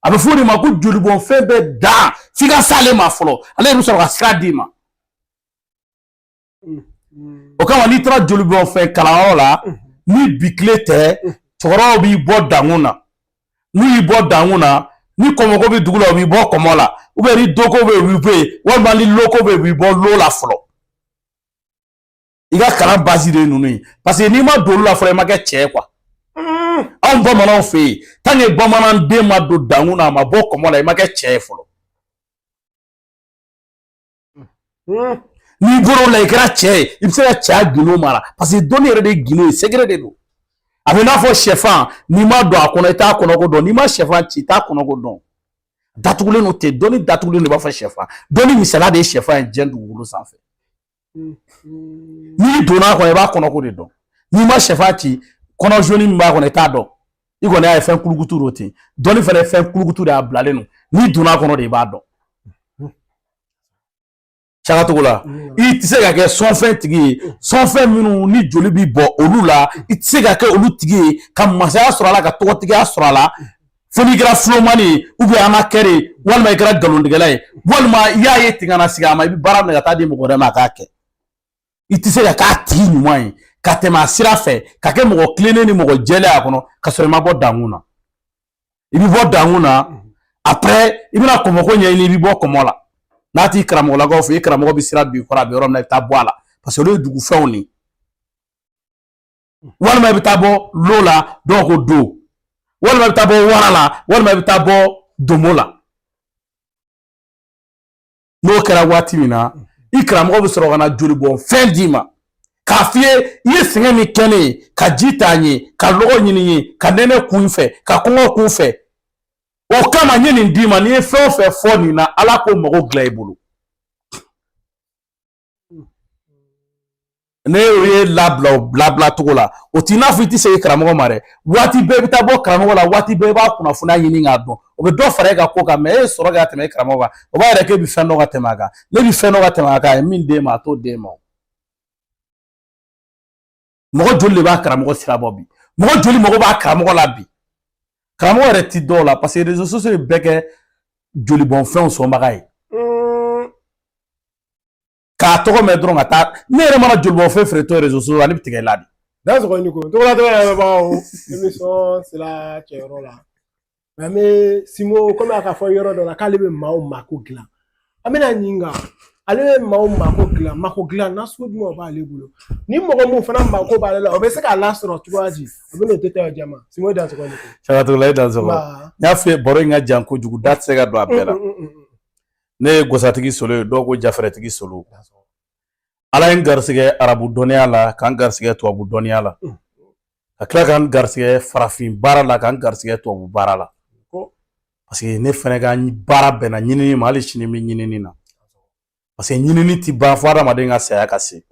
[SPEAKER 2] A bɛ fɔ o de ma ko jolibɔnfɛn bɛ dan f'i ka s'ale ma fɔlɔ, ale de bɛ sɔrɔ ka sira d'i ma. O kama n'i taara jolibɔnfɛn kalanyɔrɔ la, ni bi tile tɛ, cɛkɔrɔbaw b'i bɔ dankun na. N'u y'i bɔ dankun na, ni kɔmɔko bɛ dugu la, u b'i bɔ kɔmɔ la, ou bien ni doko bɛ yen, u b'i bɔ yen, walima ni loko bɛ yen, u b'i bɔ lo la fɔlɔ. I ka kalan base de ye ninnu ye, parce que n'i ma don olu la fɔlɔ, i ma kɛ cɛ ye quoi. Anw bamananw fɛ yen, tant que bamananden ma don dankun na, a ma bɔ kɔmɔ la, i ma kɛ cɛ ye fɔlɔ. N'i bɔra o la, i kɛra cɛ ye, i bɛ se ka cɛya gindo mara, parce que dɔnni yɛrɛ de ye gindo ye, secret de don. A bɛ n'a fɔ sɛfan, n'i ma don a kɔnɔ, i t'a kɔnɔko dɔn. N'i ma sɛfan ci, i t'a kɔnɔko dɔn. Datugulen don ten, dɔnni datugulen don i b'a fɔ sɛfan. Dɔnni misaliya de ye sɛfan ye diɲɛ dugukolo sanfɛ. N'i donna a kɔnɔ, i b'a kɔnɔko de dɔn. N'i ma sɛfan ci, kɔnɔ joni min b'a kɔnɔ, i t'a dɔn. I kɔni y'a ye fɛn kulukutu don ten. Dɔnni fana ye fɛn kulukutu de, a bilalen don. N'i donna a kɔnɔ de, i b'a dɔn. Sakacogo la, i tɛ se ka kɛ sɔnfɛn tigi ye, sɔnfɛn minnu ni joli bɛ bɔ olu la, i tɛ se ka kɛ olu tigi ye ka masaya sɔrɔ a la, ka tɔgɔtigiya sɔrɔ a la, fo n'i kɛra filomani ye, ou bien arnaqueur ye, walima i kɛra nkalontigɛla ye, walima i y'a ye ten ka na sigi a ma, i bɛ baara minɛ ka taa di mɔgɔ wɛrɛ ma a k'a kɛ. I tɛ se ka k'a tigi ɲuman ye ka tɛmɛ a sira fɛ, ka kɛ mɔgɔ tilennen ni mɔgɔ jɛlen a kɔnɔ, ka sɔrɔ i ma bɔ dankun na. I bɛ bɔ dankun na, après i bɛna kɔmɔko ɲɛɲini, i bɛ bɔ kɔmɔ la. N'a t'i karamɔgɔlakaw fɛ, i karamɔgɔ bɛ sira don i kɔrɔ, a bɛ yɔrɔ min na, i bɛ taa bɔ a la, parce que olu ye dugufɛnw de ye. Walima i bɛ taa bɔ lo la, dɔw ko do, walima i bɛ taa bɔ wara la, walima i bɛ taa bɔ domo la. N'o kɛra waati min na, i karamɔgɔ bɛ sɔrɔ ka na jolibɔn fɛn d'i ma k'a f'i ye i ye sɛgɛn min kɛ ne ye, ka ji ta n ye, ka lɔgɔ ɲini n ye, ka nɛnɛ kun n fɛ, ka kɔngɔ kun n fɛ. O kama n ye nin d'i ma, n'i ye fɛn o fɛn fɔ nin na, Ala k'o mago dilan i bolo. Ne ye labila o labila cogo la, o t'i n'a fɔ i tɛ segin karamɔgɔ ma dɛ. Waati bɛɛ i bɛ taa bɔ karamɔgɔ la, waati bɛɛ i b'a kunnafoniya ɲini k'a dɔn. O bɛ dɔ fara e ka ko kan, mɛ e ye sɔrɔ kɛ ka tɛmɛ e karamɔgɔ kan, o b'a yira k'e bɛ fɛn dɔn ka tɛmɛ a kan. Ne bɛ fɛn dɔn ka tɛmɛ a kan, a ye min d'e ma, a t'o d'e ma. Mɔgɔ joli de b'a karamɔgɔ sira bɔ bi? Mɔgɔ joli mago b'a karamɔgɔ la bi? Karamɔgɔ yɛrɛ ti dɔw la, parce que réseaux sociaux ye bɛɛ kɛ jolibɔnfɛnw sɔnbaga ye. K'a tɔgɔ mɛn dɔrɔn ka taa, ne yɛrɛ mana jolibɔnfɛn feere to réseaux sociaux la, ne bɛ tigɛ i la de.
[SPEAKER 1] Dansɔgɔ ni ko togola togola lamɛnbagaw, émission sera cɛyɔrɔ la. An bɛ Simo, komi a ka fɔ yɔrɔ dɔ la k'ale bɛ maaw mako dilan, an bɛna ɲininka, ale bɛ maaw mako dilan, mako dilan nasugu jumɛn b'ale bolo? Ni mɔgɔ mun fana mako b'ale la, o bɛ se k'a lasɔrɔ cogoya di? A bɛ n'o détail di an ma. Simo, dansɔgɔ ni ko.
[SPEAKER 2] Sakatola, e dansɔgɔ. N y'a f'i ye, baro in ka jan kojugu, da tɛ se ka don a bɛɛ la. Ne ye Gosatigi Solo ye, dɔw ko Jafɛrɛtigi Solo. Ala ye n garisigɛ arabu dɔnniya la, k'an garisigɛ tubabu dɔnniya la, ka tila k'an garisigɛ farafin baara la, k'an garisigɛ tubabu baara la, parce que ne fɛnɛ ka baara bɛnna ɲinini ma. Hali sini n bɛ ɲinini na, parce que ɲinini ti ban fo adamaden ka saya ka se.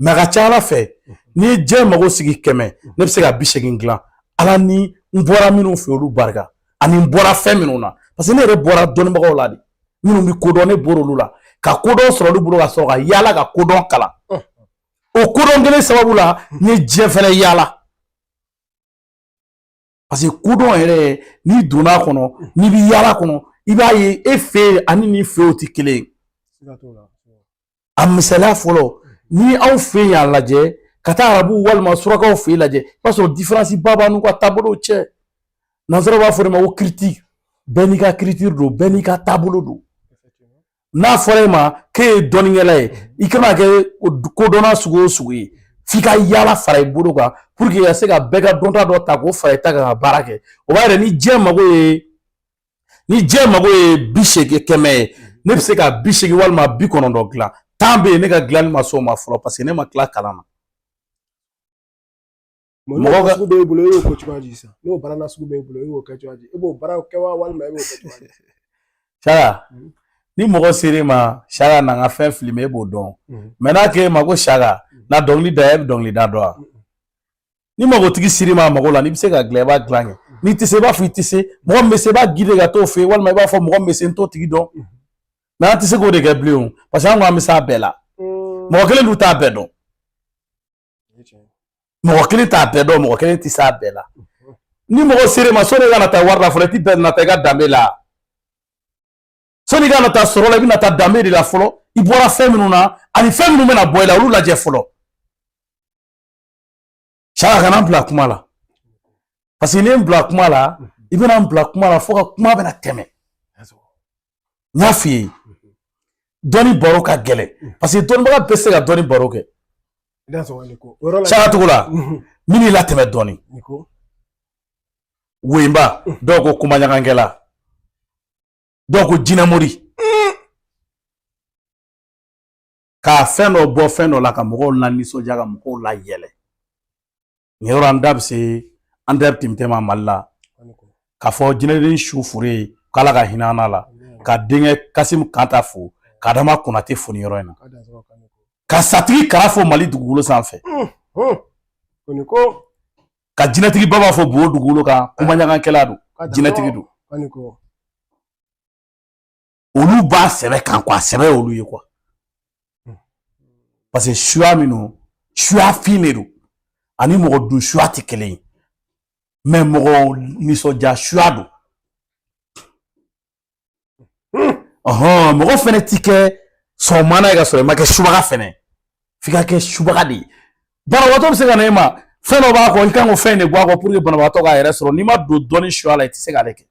[SPEAKER 2] Mɛ a ka ca Ala fɛ, n'i ye diɲɛ mago sigi 100, ne bɛ se ka 80 dilan. Ala ni n bɔra minnu fɛ, olu barika, ani n bɔra fɛn minnu na, parce que ne yɛrɛ bɔra dɔnnibagaw la de, minnu bɛ kodɔn, ne bɔra olu la ka kodɔn sɔrɔ olu bolo, ka sɔrɔ ka yaala ka kodɔn kalan. O kodɔn kelen sababu la, n ye diɲɛ fɛnɛ yaala, parce que kodɔn yɛrɛ, n'i donna a kɔnɔ, n'i bɛ yaala kɔnɔ, i b'a ye e fɛ yen ani nin fɛ yen, o tɛ kelen ye. A misaliya fɔlɔ, ni aw fɛ yen y'a lajɛ ka taa arabuw walima surakaw fɛ yen lajɛ, i b'a sɔrɔ différence ba b'a n'u ka taabolow cɛ. Nansaraw b'a fɔ de ma ko culture. Bɛɛ n'i ka culture don, bɛɛ n'i ka taabolo don. N'a fɔra e ma k'e ye dɔnnikɛla ye, i kana kɛ kodɔnna sugu o sugu ye, f'i ka yaala fara i bolo kan pour que ka se ka bɛɛ ka dɔnta dɔ ta k'o fara i ta kan ka baara kɛ. O b'a yira ni diɲɛ mago ye 80, 100 ye, ne bɛ se ka 80 walima 90 dilan. 10 bɛ yen, ne ka dilanni ma s'o ma fɔlɔ, parce que ne ma tila kalan na.
[SPEAKER 1] Mɔgɔ ka sugu b'e bolo, e y'o kɛ cogoya di sisan? N'o baara nasugu b'e bolo, e y'o kɛ cogoya di? E b'o baara kɛ wa, walima e b'o kɛ cogoya di?
[SPEAKER 2] Saka, ni mɔgɔ ser'e ma, Saka, na n ka fɛn filmer, e b'o dɔn. Mɛ n'a k'e ma ko Saka, na dɔnkili da, e bɛ dɔnkili da dɔn wa? Ni magotigi ser'i ma a mago la, n'i bɛ se ka dilan, i b'a dilan kɛ. N'i tɛ se, i b'a fɔ i tɛ se. Mɔgɔ min bɛ se, i b'a guider ka t'o fɛ yen, walima i b'a fɔ mɔgɔ min bɛ se, n t'o tigi dɔn. Mɛ an tɛ se k'o de kɛ bilen o, parce que an ko an bɛ s'a bɛɛ la. Mɔgɔ kelen dun t'a bɛɛ dɔn. Mɔgɔ kelen t'a bɛɛ dɔn, mɔgɔ kelen tɛ s'a bɛɛ la. Ni mɔgɔ ser'e ma, sɔnni i ka na taa wari la fɔlɔ, i ti bɛn na taa i ka danbe la. Sɔnni i ka na taa sɔrɔ la, i bɛ na taa danbe de la fɔlɔ. I bɔra fɛn minnu na ani fɛn minnu bɛna bɔ i la, olu lajɛ fɔlɔ. Saka, kana n bila kuma la, parce que ni n bila kuma la, i bɛna n bila kuma la fo ka kuma bɛna tɛmɛ. N y'a f'i ye, dɔnni baro ka gɛlɛn, parce que dɔnnibaga bɛɛ tɛ se ka dɔnni baro kɛ. Saka Togola, min y'i latɛmɛ dɔɔni, Woyinba, dɔw ko kumaɲagankɛla, dɔw ko jinɛmori, k'a fɛn dɔ bɔ fɛn dɔ la ka mɔgɔw la nisɔndiya, ka mɔgɔw la yɛlɛ. Nin yɔrɔ, an da bɛ se an da tɛmɛ ma Mali la k'a fɔ jinɛden su fure ye, k'Ala ka hinɛ an la, ka denkɛ Kasimu Kanta fo, ka Adama Konate fo nin yɔrɔ in na, ka Satigi Kara fo Mali dugukolo sanfɛ, ka jinɛtigi baba fo Bo dugukolo kan, kumaɲagankɛla don, jinɛtigi don. Olu b'a sɛbɛ kan quoi, sɛbɛ y'olu ye quoi, parce que suya min don, suya fin de don, ani mɔgɔ dun suya tɛ kelen ye, mais mɔgɔ nisɔndiya suya don. Ɔhɔn, mɔgɔ fɛnɛ ti kɛ sɔnmana ye ka sɔrɔ i ma kɛ subaga fɛnɛ, f'i ka kɛ subaga de ye. Banabagatɔ bɛ se ka na e ma, fɛn dɔ b'a kɔ, i kan k'o fɛn de bɔ a kɔ pour que banabagatɔ k'a yɛrɛ sɔrɔ. N'i ma don dɔnni suya la, i tɛ se k'ale kɛ.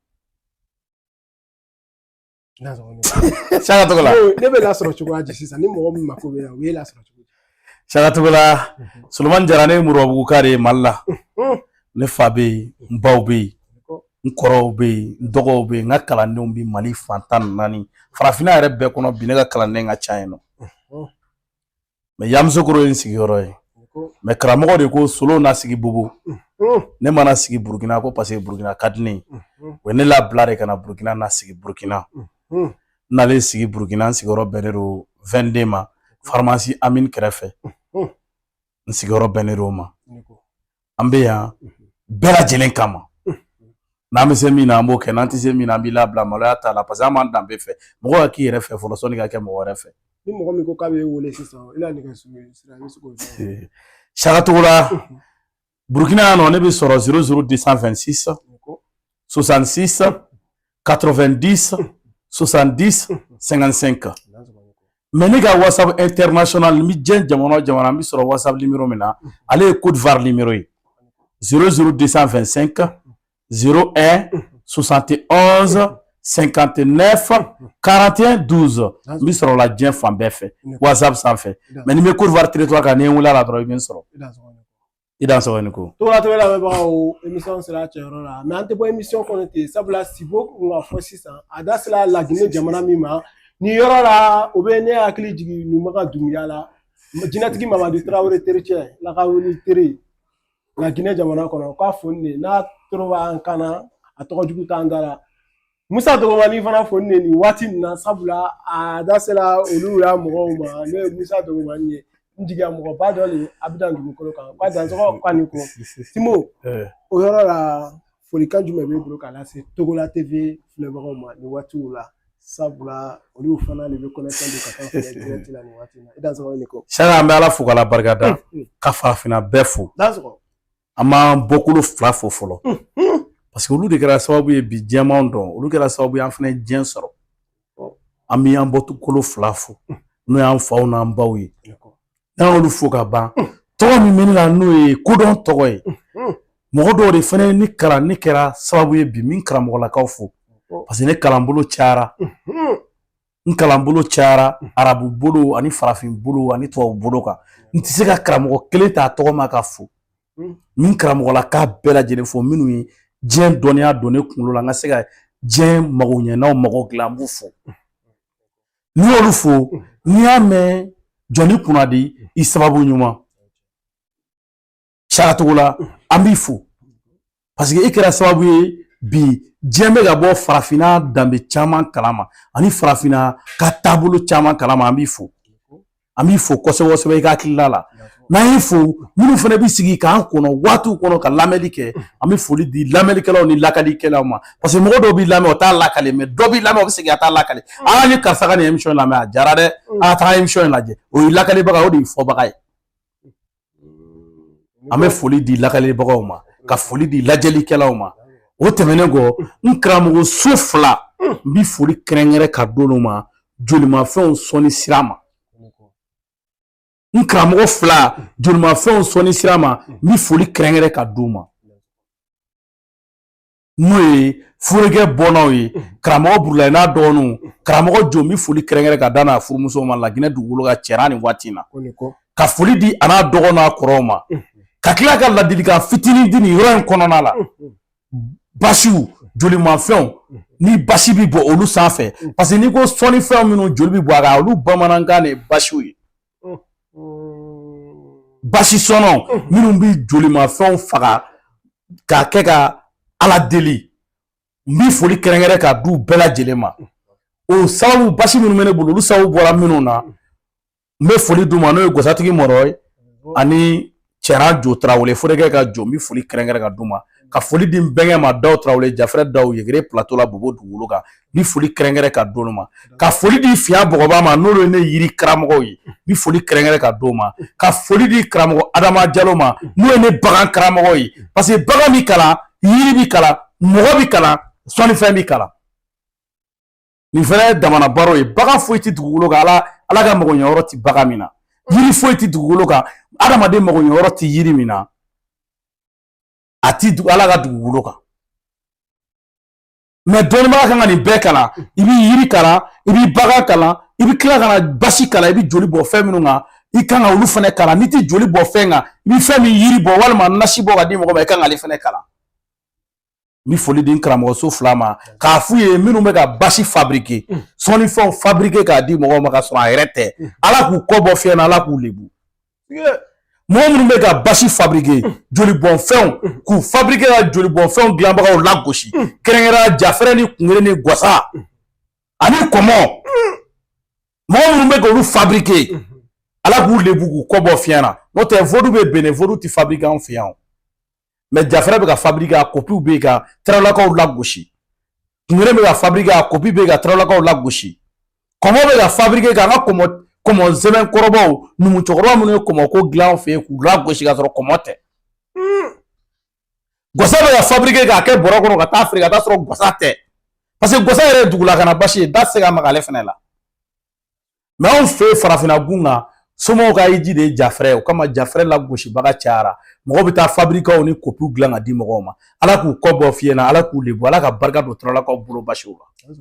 [SPEAKER 2] Saka Togola.
[SPEAKER 1] Ne bɛ lasɔrɔ cogoya di sisan? Ni mɔgɔ min mako bɛ yan, u ye lasɔrɔ cogo di?
[SPEAKER 2] Saka Togola, Solomani Jara, ne ye Moribabuguka de ye Mali la. Ne fa bɛ yen, n baw bɛ yen, n kɔrɔw bɛ yen, n dɔgɔw bɛ yen, n ka kalandenw bɛ Mali fan 14, farafinna yɛrɛ bɛɛ kɔnɔ bi, ne ka kalanden ka ca yen nɔ. Mɛ Yamusokoro ye n sigiyɔrɔ ye. Mais karamɔgɔ de ko Solo na sigi Bobo, ne mana sigi Burukina ko parce que Burukina ka di ne ye. O ye ne labila de ka na Burukina, na sigi Burukina. N nalen sigi Burukina, n sigiyɔrɔ bɛnnen don 22 ma, pharmacie Amine kɛrɛfɛ. N sigiyɔrɔ bɛnnen don o ma. An bɛ yan bɛɛ lajɛlen kama. N'an bɛ se min na, an b'o kɛ. N'an tɛ se min na, an b'i labila. Maloya t'a la, parce que an b'an danbe fɛ. Mɔgɔ ka k'i yɛrɛ fɛ fɔlɔ, sɔnni ka kɛ mɔgɔ wɛrɛ fɛ.
[SPEAKER 1] Ni mɔgɔ min ko k'a b'e wele sisan, i la nɛgɛso sira, i bɛ se k'o dɔn?
[SPEAKER 2] Saka Togola, Burukina yan nɔ, ne bɛ sɔrɔ 00226 66 90 70 55. Mais ne ka WhatsApp international, n bɛ diɲɛ jamana o jamana, n bɛ sɔrɔ WhatsApp numéro min na, ale ye Côte d'Ivoire numéro ye: 00225 01 71 59 41 12. N bɛ sɔrɔ o la diɲɛ fan bɛɛ fɛ WhatsApp sanfɛ. Mais ni n bɛ Côte d'Ivoire territoire kan, n'i ye n wele a la dɔrɔn, i bɛ n sɔrɔ. I dansɔgɔ ni ko.
[SPEAKER 1] Togola TV lamɛnbagaw, émission sera cɛyɔrɔ la, mais an tɛ bɔ émission kɔnɔ ten, sabula Sibo kun ka fɔ sisan, a da sera Laginɛ jamana min ma nin yɔrɔ la, o bɛ ne hakili jigin Numaga Dunbiya la, jinɛtigi Mamadu Tarawele tericɛ lakawuli teri Laginɛ jamana kɔnɔ, k'a foni de n'a toro b'an kan na, a tɔgɔ jugu t'an da la. Musa Dɔgɔmani fana foni de nin waati nin na, sabula a da sera olu ya mɔgɔw ma. N'o ye Musa Dɔgɔmani ye, n jigiya mɔgɔba dɔ le a bɛ dan dugukolo kan, k'a dansɔgɔ k'a ni ko Timo. O yɔrɔ la, folikan jumɛn b'e bolo k'a lase Togola TV filɛbagaw ma nin waatiw la, sabula olu fana de bɛ connexion don ka taa filɛ direct la nin waati in na? I dansɔgɔ ni ko.
[SPEAKER 2] Saka, an bɛ Ala fo k'Ala barika da, ka farafinna bɛɛ fo.
[SPEAKER 1] Dansɔgɔ.
[SPEAKER 2] An b'an bɔkolo fila fo fɔlɔ, parce que olu de kɛra sababu ye bi diɲɛmanw dɔn, olu kɛra sababu ye an fana ye diɲɛ sɔrɔ. An bɛ an bɔkolo fila fo, n'o y'an faw n'an baw ye. N'an y'olu fo ka ban, tɔgɔ min bɛ ne la, n'o ye kodɔn tɔgɔ ye, mɔgɔ dɔw de fana ye ne kalan, ne kɛra sababu ye bi min karamɔgɔlakaw fo, parce que ne kalanbolo cayara, n kalanbolo cayara arabu bolo ani farafin bolo ani tubabu bolo kan. N tɛ se ka karamɔgɔ kelen ta tɔgɔ ma ka fo. Min karamɔgɔlaka bɛɛ lajɛlen fo, minnu ye diɲɛ dɔnniya don ne kunkolo la, n ka se ka diɲɛ mago ɲɛnaw mago dilan, n b'u fo. N'i y'olu fo, n'i y'a mɛn jɔnni kunnadi i sababu ɲuman, Saka Togola, an b'i fo, parce que e kɛra sababu ye bi diɲɛ bɛ ka bɔ farafinna danbe caman kalama ani farafinna ka taabolo caman kalama. An b'i fo, an b'i fo kosɛbɛ kosɛbɛ i ka hakilila la. N'an y'i fo, minnu fana bɛ sigi k'an kɔnɔ waatiw kɔnɔ ka lamɛnli kɛ, an bɛ foli di lamɛnlikɛlaw ni lakalikɛlaw ma, parce que mɔgɔ dɔw b'i lamɛn, o t'a lakale, mais dɔ b'i lamɛn, o bɛ segin ka taa lakale: aa, ni karisa ka nin émission lamɛn, a diyara dɛ, a taga émission in lajɛ. O ye lakalibaga, o de ye fɔbaga ye. An bɛ foli di lakalibagaw ma, ka foli di lajɛlikɛlaw ma. O tɛmɛnen kɔ, n karamɔgɔ so fila, n bɛ foli kɛrɛnkɛrɛn ka d'olu ma, jolimafɛnw sɔnni sira ma. N karamɔgɔ fila, jolimafɛnw sɔnni sira ma, n bɛ foli kɛrɛnkɛrɛn ka d'u ma, n'o ye furekɛ bɔnnaw ye, karamɔgɔ Burulayi n'a dɔgɔninw, karamɔgɔ Jo, n bɛ foli kɛrɛnkɛrɛn ka d'a n'a furumuso ma Laginɛ dugukolo ka cɛra nin waati in na, ka foli di a n'a dɔgɔ n'a kɔrɔw ma, ka tila ka ladilikan fitinin di nin yɔrɔ in kɔnɔna la. Basiw, jolimafɛnw, ni basi bɛ bɔ olu sanfɛ, parce que n'i ko sɔnnifɛnw minnu joli bɛ bɔ a kan, olu bamanankan de ye basiw ye. Basi sɔnɔ minnu bɛ jolimafɛnw faga k'a kɛ ka Ala deli, n bɛ foli kɛrɛnkɛrɛn ka d'u bɛɛ lajɛlen ma. O sababu, basi minnu bɛ ne bolo, olu sababu bɔra minnu na, n bɛ foli d'u ma, n'o ye Gosatigi Mɔrɔ ye ani Cɛran Jo Tarawele, Furekɛ ka Jo, n bɛ foli kɛrɛnkɛrɛn ka d'u ma, ka foli di n bɛnkɛ ma Daw Tarawele, Jafɛrɛ Daw, Yegere plateau la Bobo dugukolo kan, n bɛ foli kɛrɛnkɛrɛn ka d'olu ma, ka foli di Fiya Bɔgɔba ma, n'olu ye ne yiri karamɔgɔw ye, n bɛ foli kɛrɛnkɛrɛn ka d'o ma, ka foli di karamɔgɔ Adama Jalo ma, n'o ye ne bagan karamɔgɔ ye, parce que bagan bɛ kalan, yiri bɛ kalan, mɔgɔ bɛ kalan, sɔnnifɛn bɛ kalan. Nin fana ye damana baro ye. Bagan foyi tɛ dugukolo kan, Ala ka magoɲɛyɔrɔ tɛ bagan min na, yiri foyi tɛ dugukolo kan, adamaden magoɲɛyɔrɔ tɛ yiri min na, a ti Ala ka dugukolo kan. Mais dɔnnibaga kan ka nin bɛɛ kalan. I bɛ yiri kalan, i bɛ bagan kalan, i bɛ tila ka na basi kalan, i bɛ joli bɔ fɛn minnu kan, i kan ka olu fana kalan. N'i tɛ joli bɔ fɛn kan, i bɛ fɛn min yiri bɔ walima nasi bɔ ka di mɔgɔ ma, i kan k'ale fana kalan. N bɛ foli di n karamɔgɔso fila ma, k'a f'u ye, minnu bɛ ka basi fabriquer, sɔnnifɛnw fabriquer k'a di mɔgɔw ma ka sɔrɔ a yɛrɛ tɛ, Ala k'u kɔ bɔ fiɲɛ na, Ala k'u lebu. Mɔgɔ minnu bɛ ka basi fabriquer, jolibɔnfɛnw k'u fabriquer, ka jolibɔnfɛnw dilanbagaw lagosi, kɛrɛnkɛrɛnnenya jafɛrɛ ni kungere ni gwasa ani kɔmɔ, mɔgɔ minnu bɛ k'olu fabriquer, Ala k'u lebu, k'u kɔ bɔ fiɲɛ na. N'o tɛ, vaudou bɛ Benin, vaudou tɛ fabriquer anw fɛ yan o. Mais jafɛrɛ bɛ ka fabriquer, a kopiw bɛ yen ka tarawelakaw lagosi. Kungere bɛ ka fabriquer, a kopi bɛ yen ka tarawelakaw lagosi. Kɔmɔ bɛ ka fabriquer k'an ka kɔmɔ sɛbɛn kɔrɔbaw, numu cɛkɔrɔba minnu ye kɔmɔko dilan anw fɛ yen, k'u lagosi k'a sɔrɔ kɔmɔ tɛ. Gwasa bɛ ka fabriquer k'a kɛ bɔrɔ kɔnɔ ka taa feere, ka taa sɔrɔ gwasa tɛ, parce que gwasa yɛrɛ ye dugulakana basi ye, da tɛ se ka maga ale fɛnɛ la. Mais anw fɛ yen farafinna gun kan, somaw ka hiji de ye jafɛrɛ ye. O kama jafɛrɛ lagosibaga cayara, mɔgɔw bɛ taa fabriquew ni kopiw dilan ka di mɔgɔw ma. Ala k'u kɔ bɔ fiɲɛ na, Ala k'u lebu, Ala ka barika don turalakaw bolo basiw la.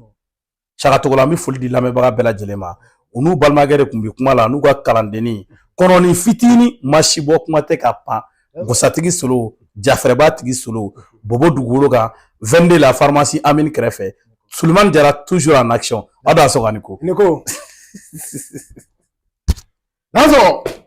[SPEAKER 2] Saka Togola, an bɛ foli di lamɛnbaga bɛɛ lajɛlen ma. U n'u balimakɛ de tun bɛ kuma la, n'u ka kalandenni kɔnɔni fitinin ma si bɔ, kuma tɛ ka pan. Gosatigi Solo, jafɛrɛba tigi Solo, Bobo dugukolo kan, 22 la pharmacie Amine kɛrɛfɛ. Sulemani Jara, toujours en action. Aw da sɔgɔ ni ko.
[SPEAKER 1] Ni ko. N'a sɔrɔ.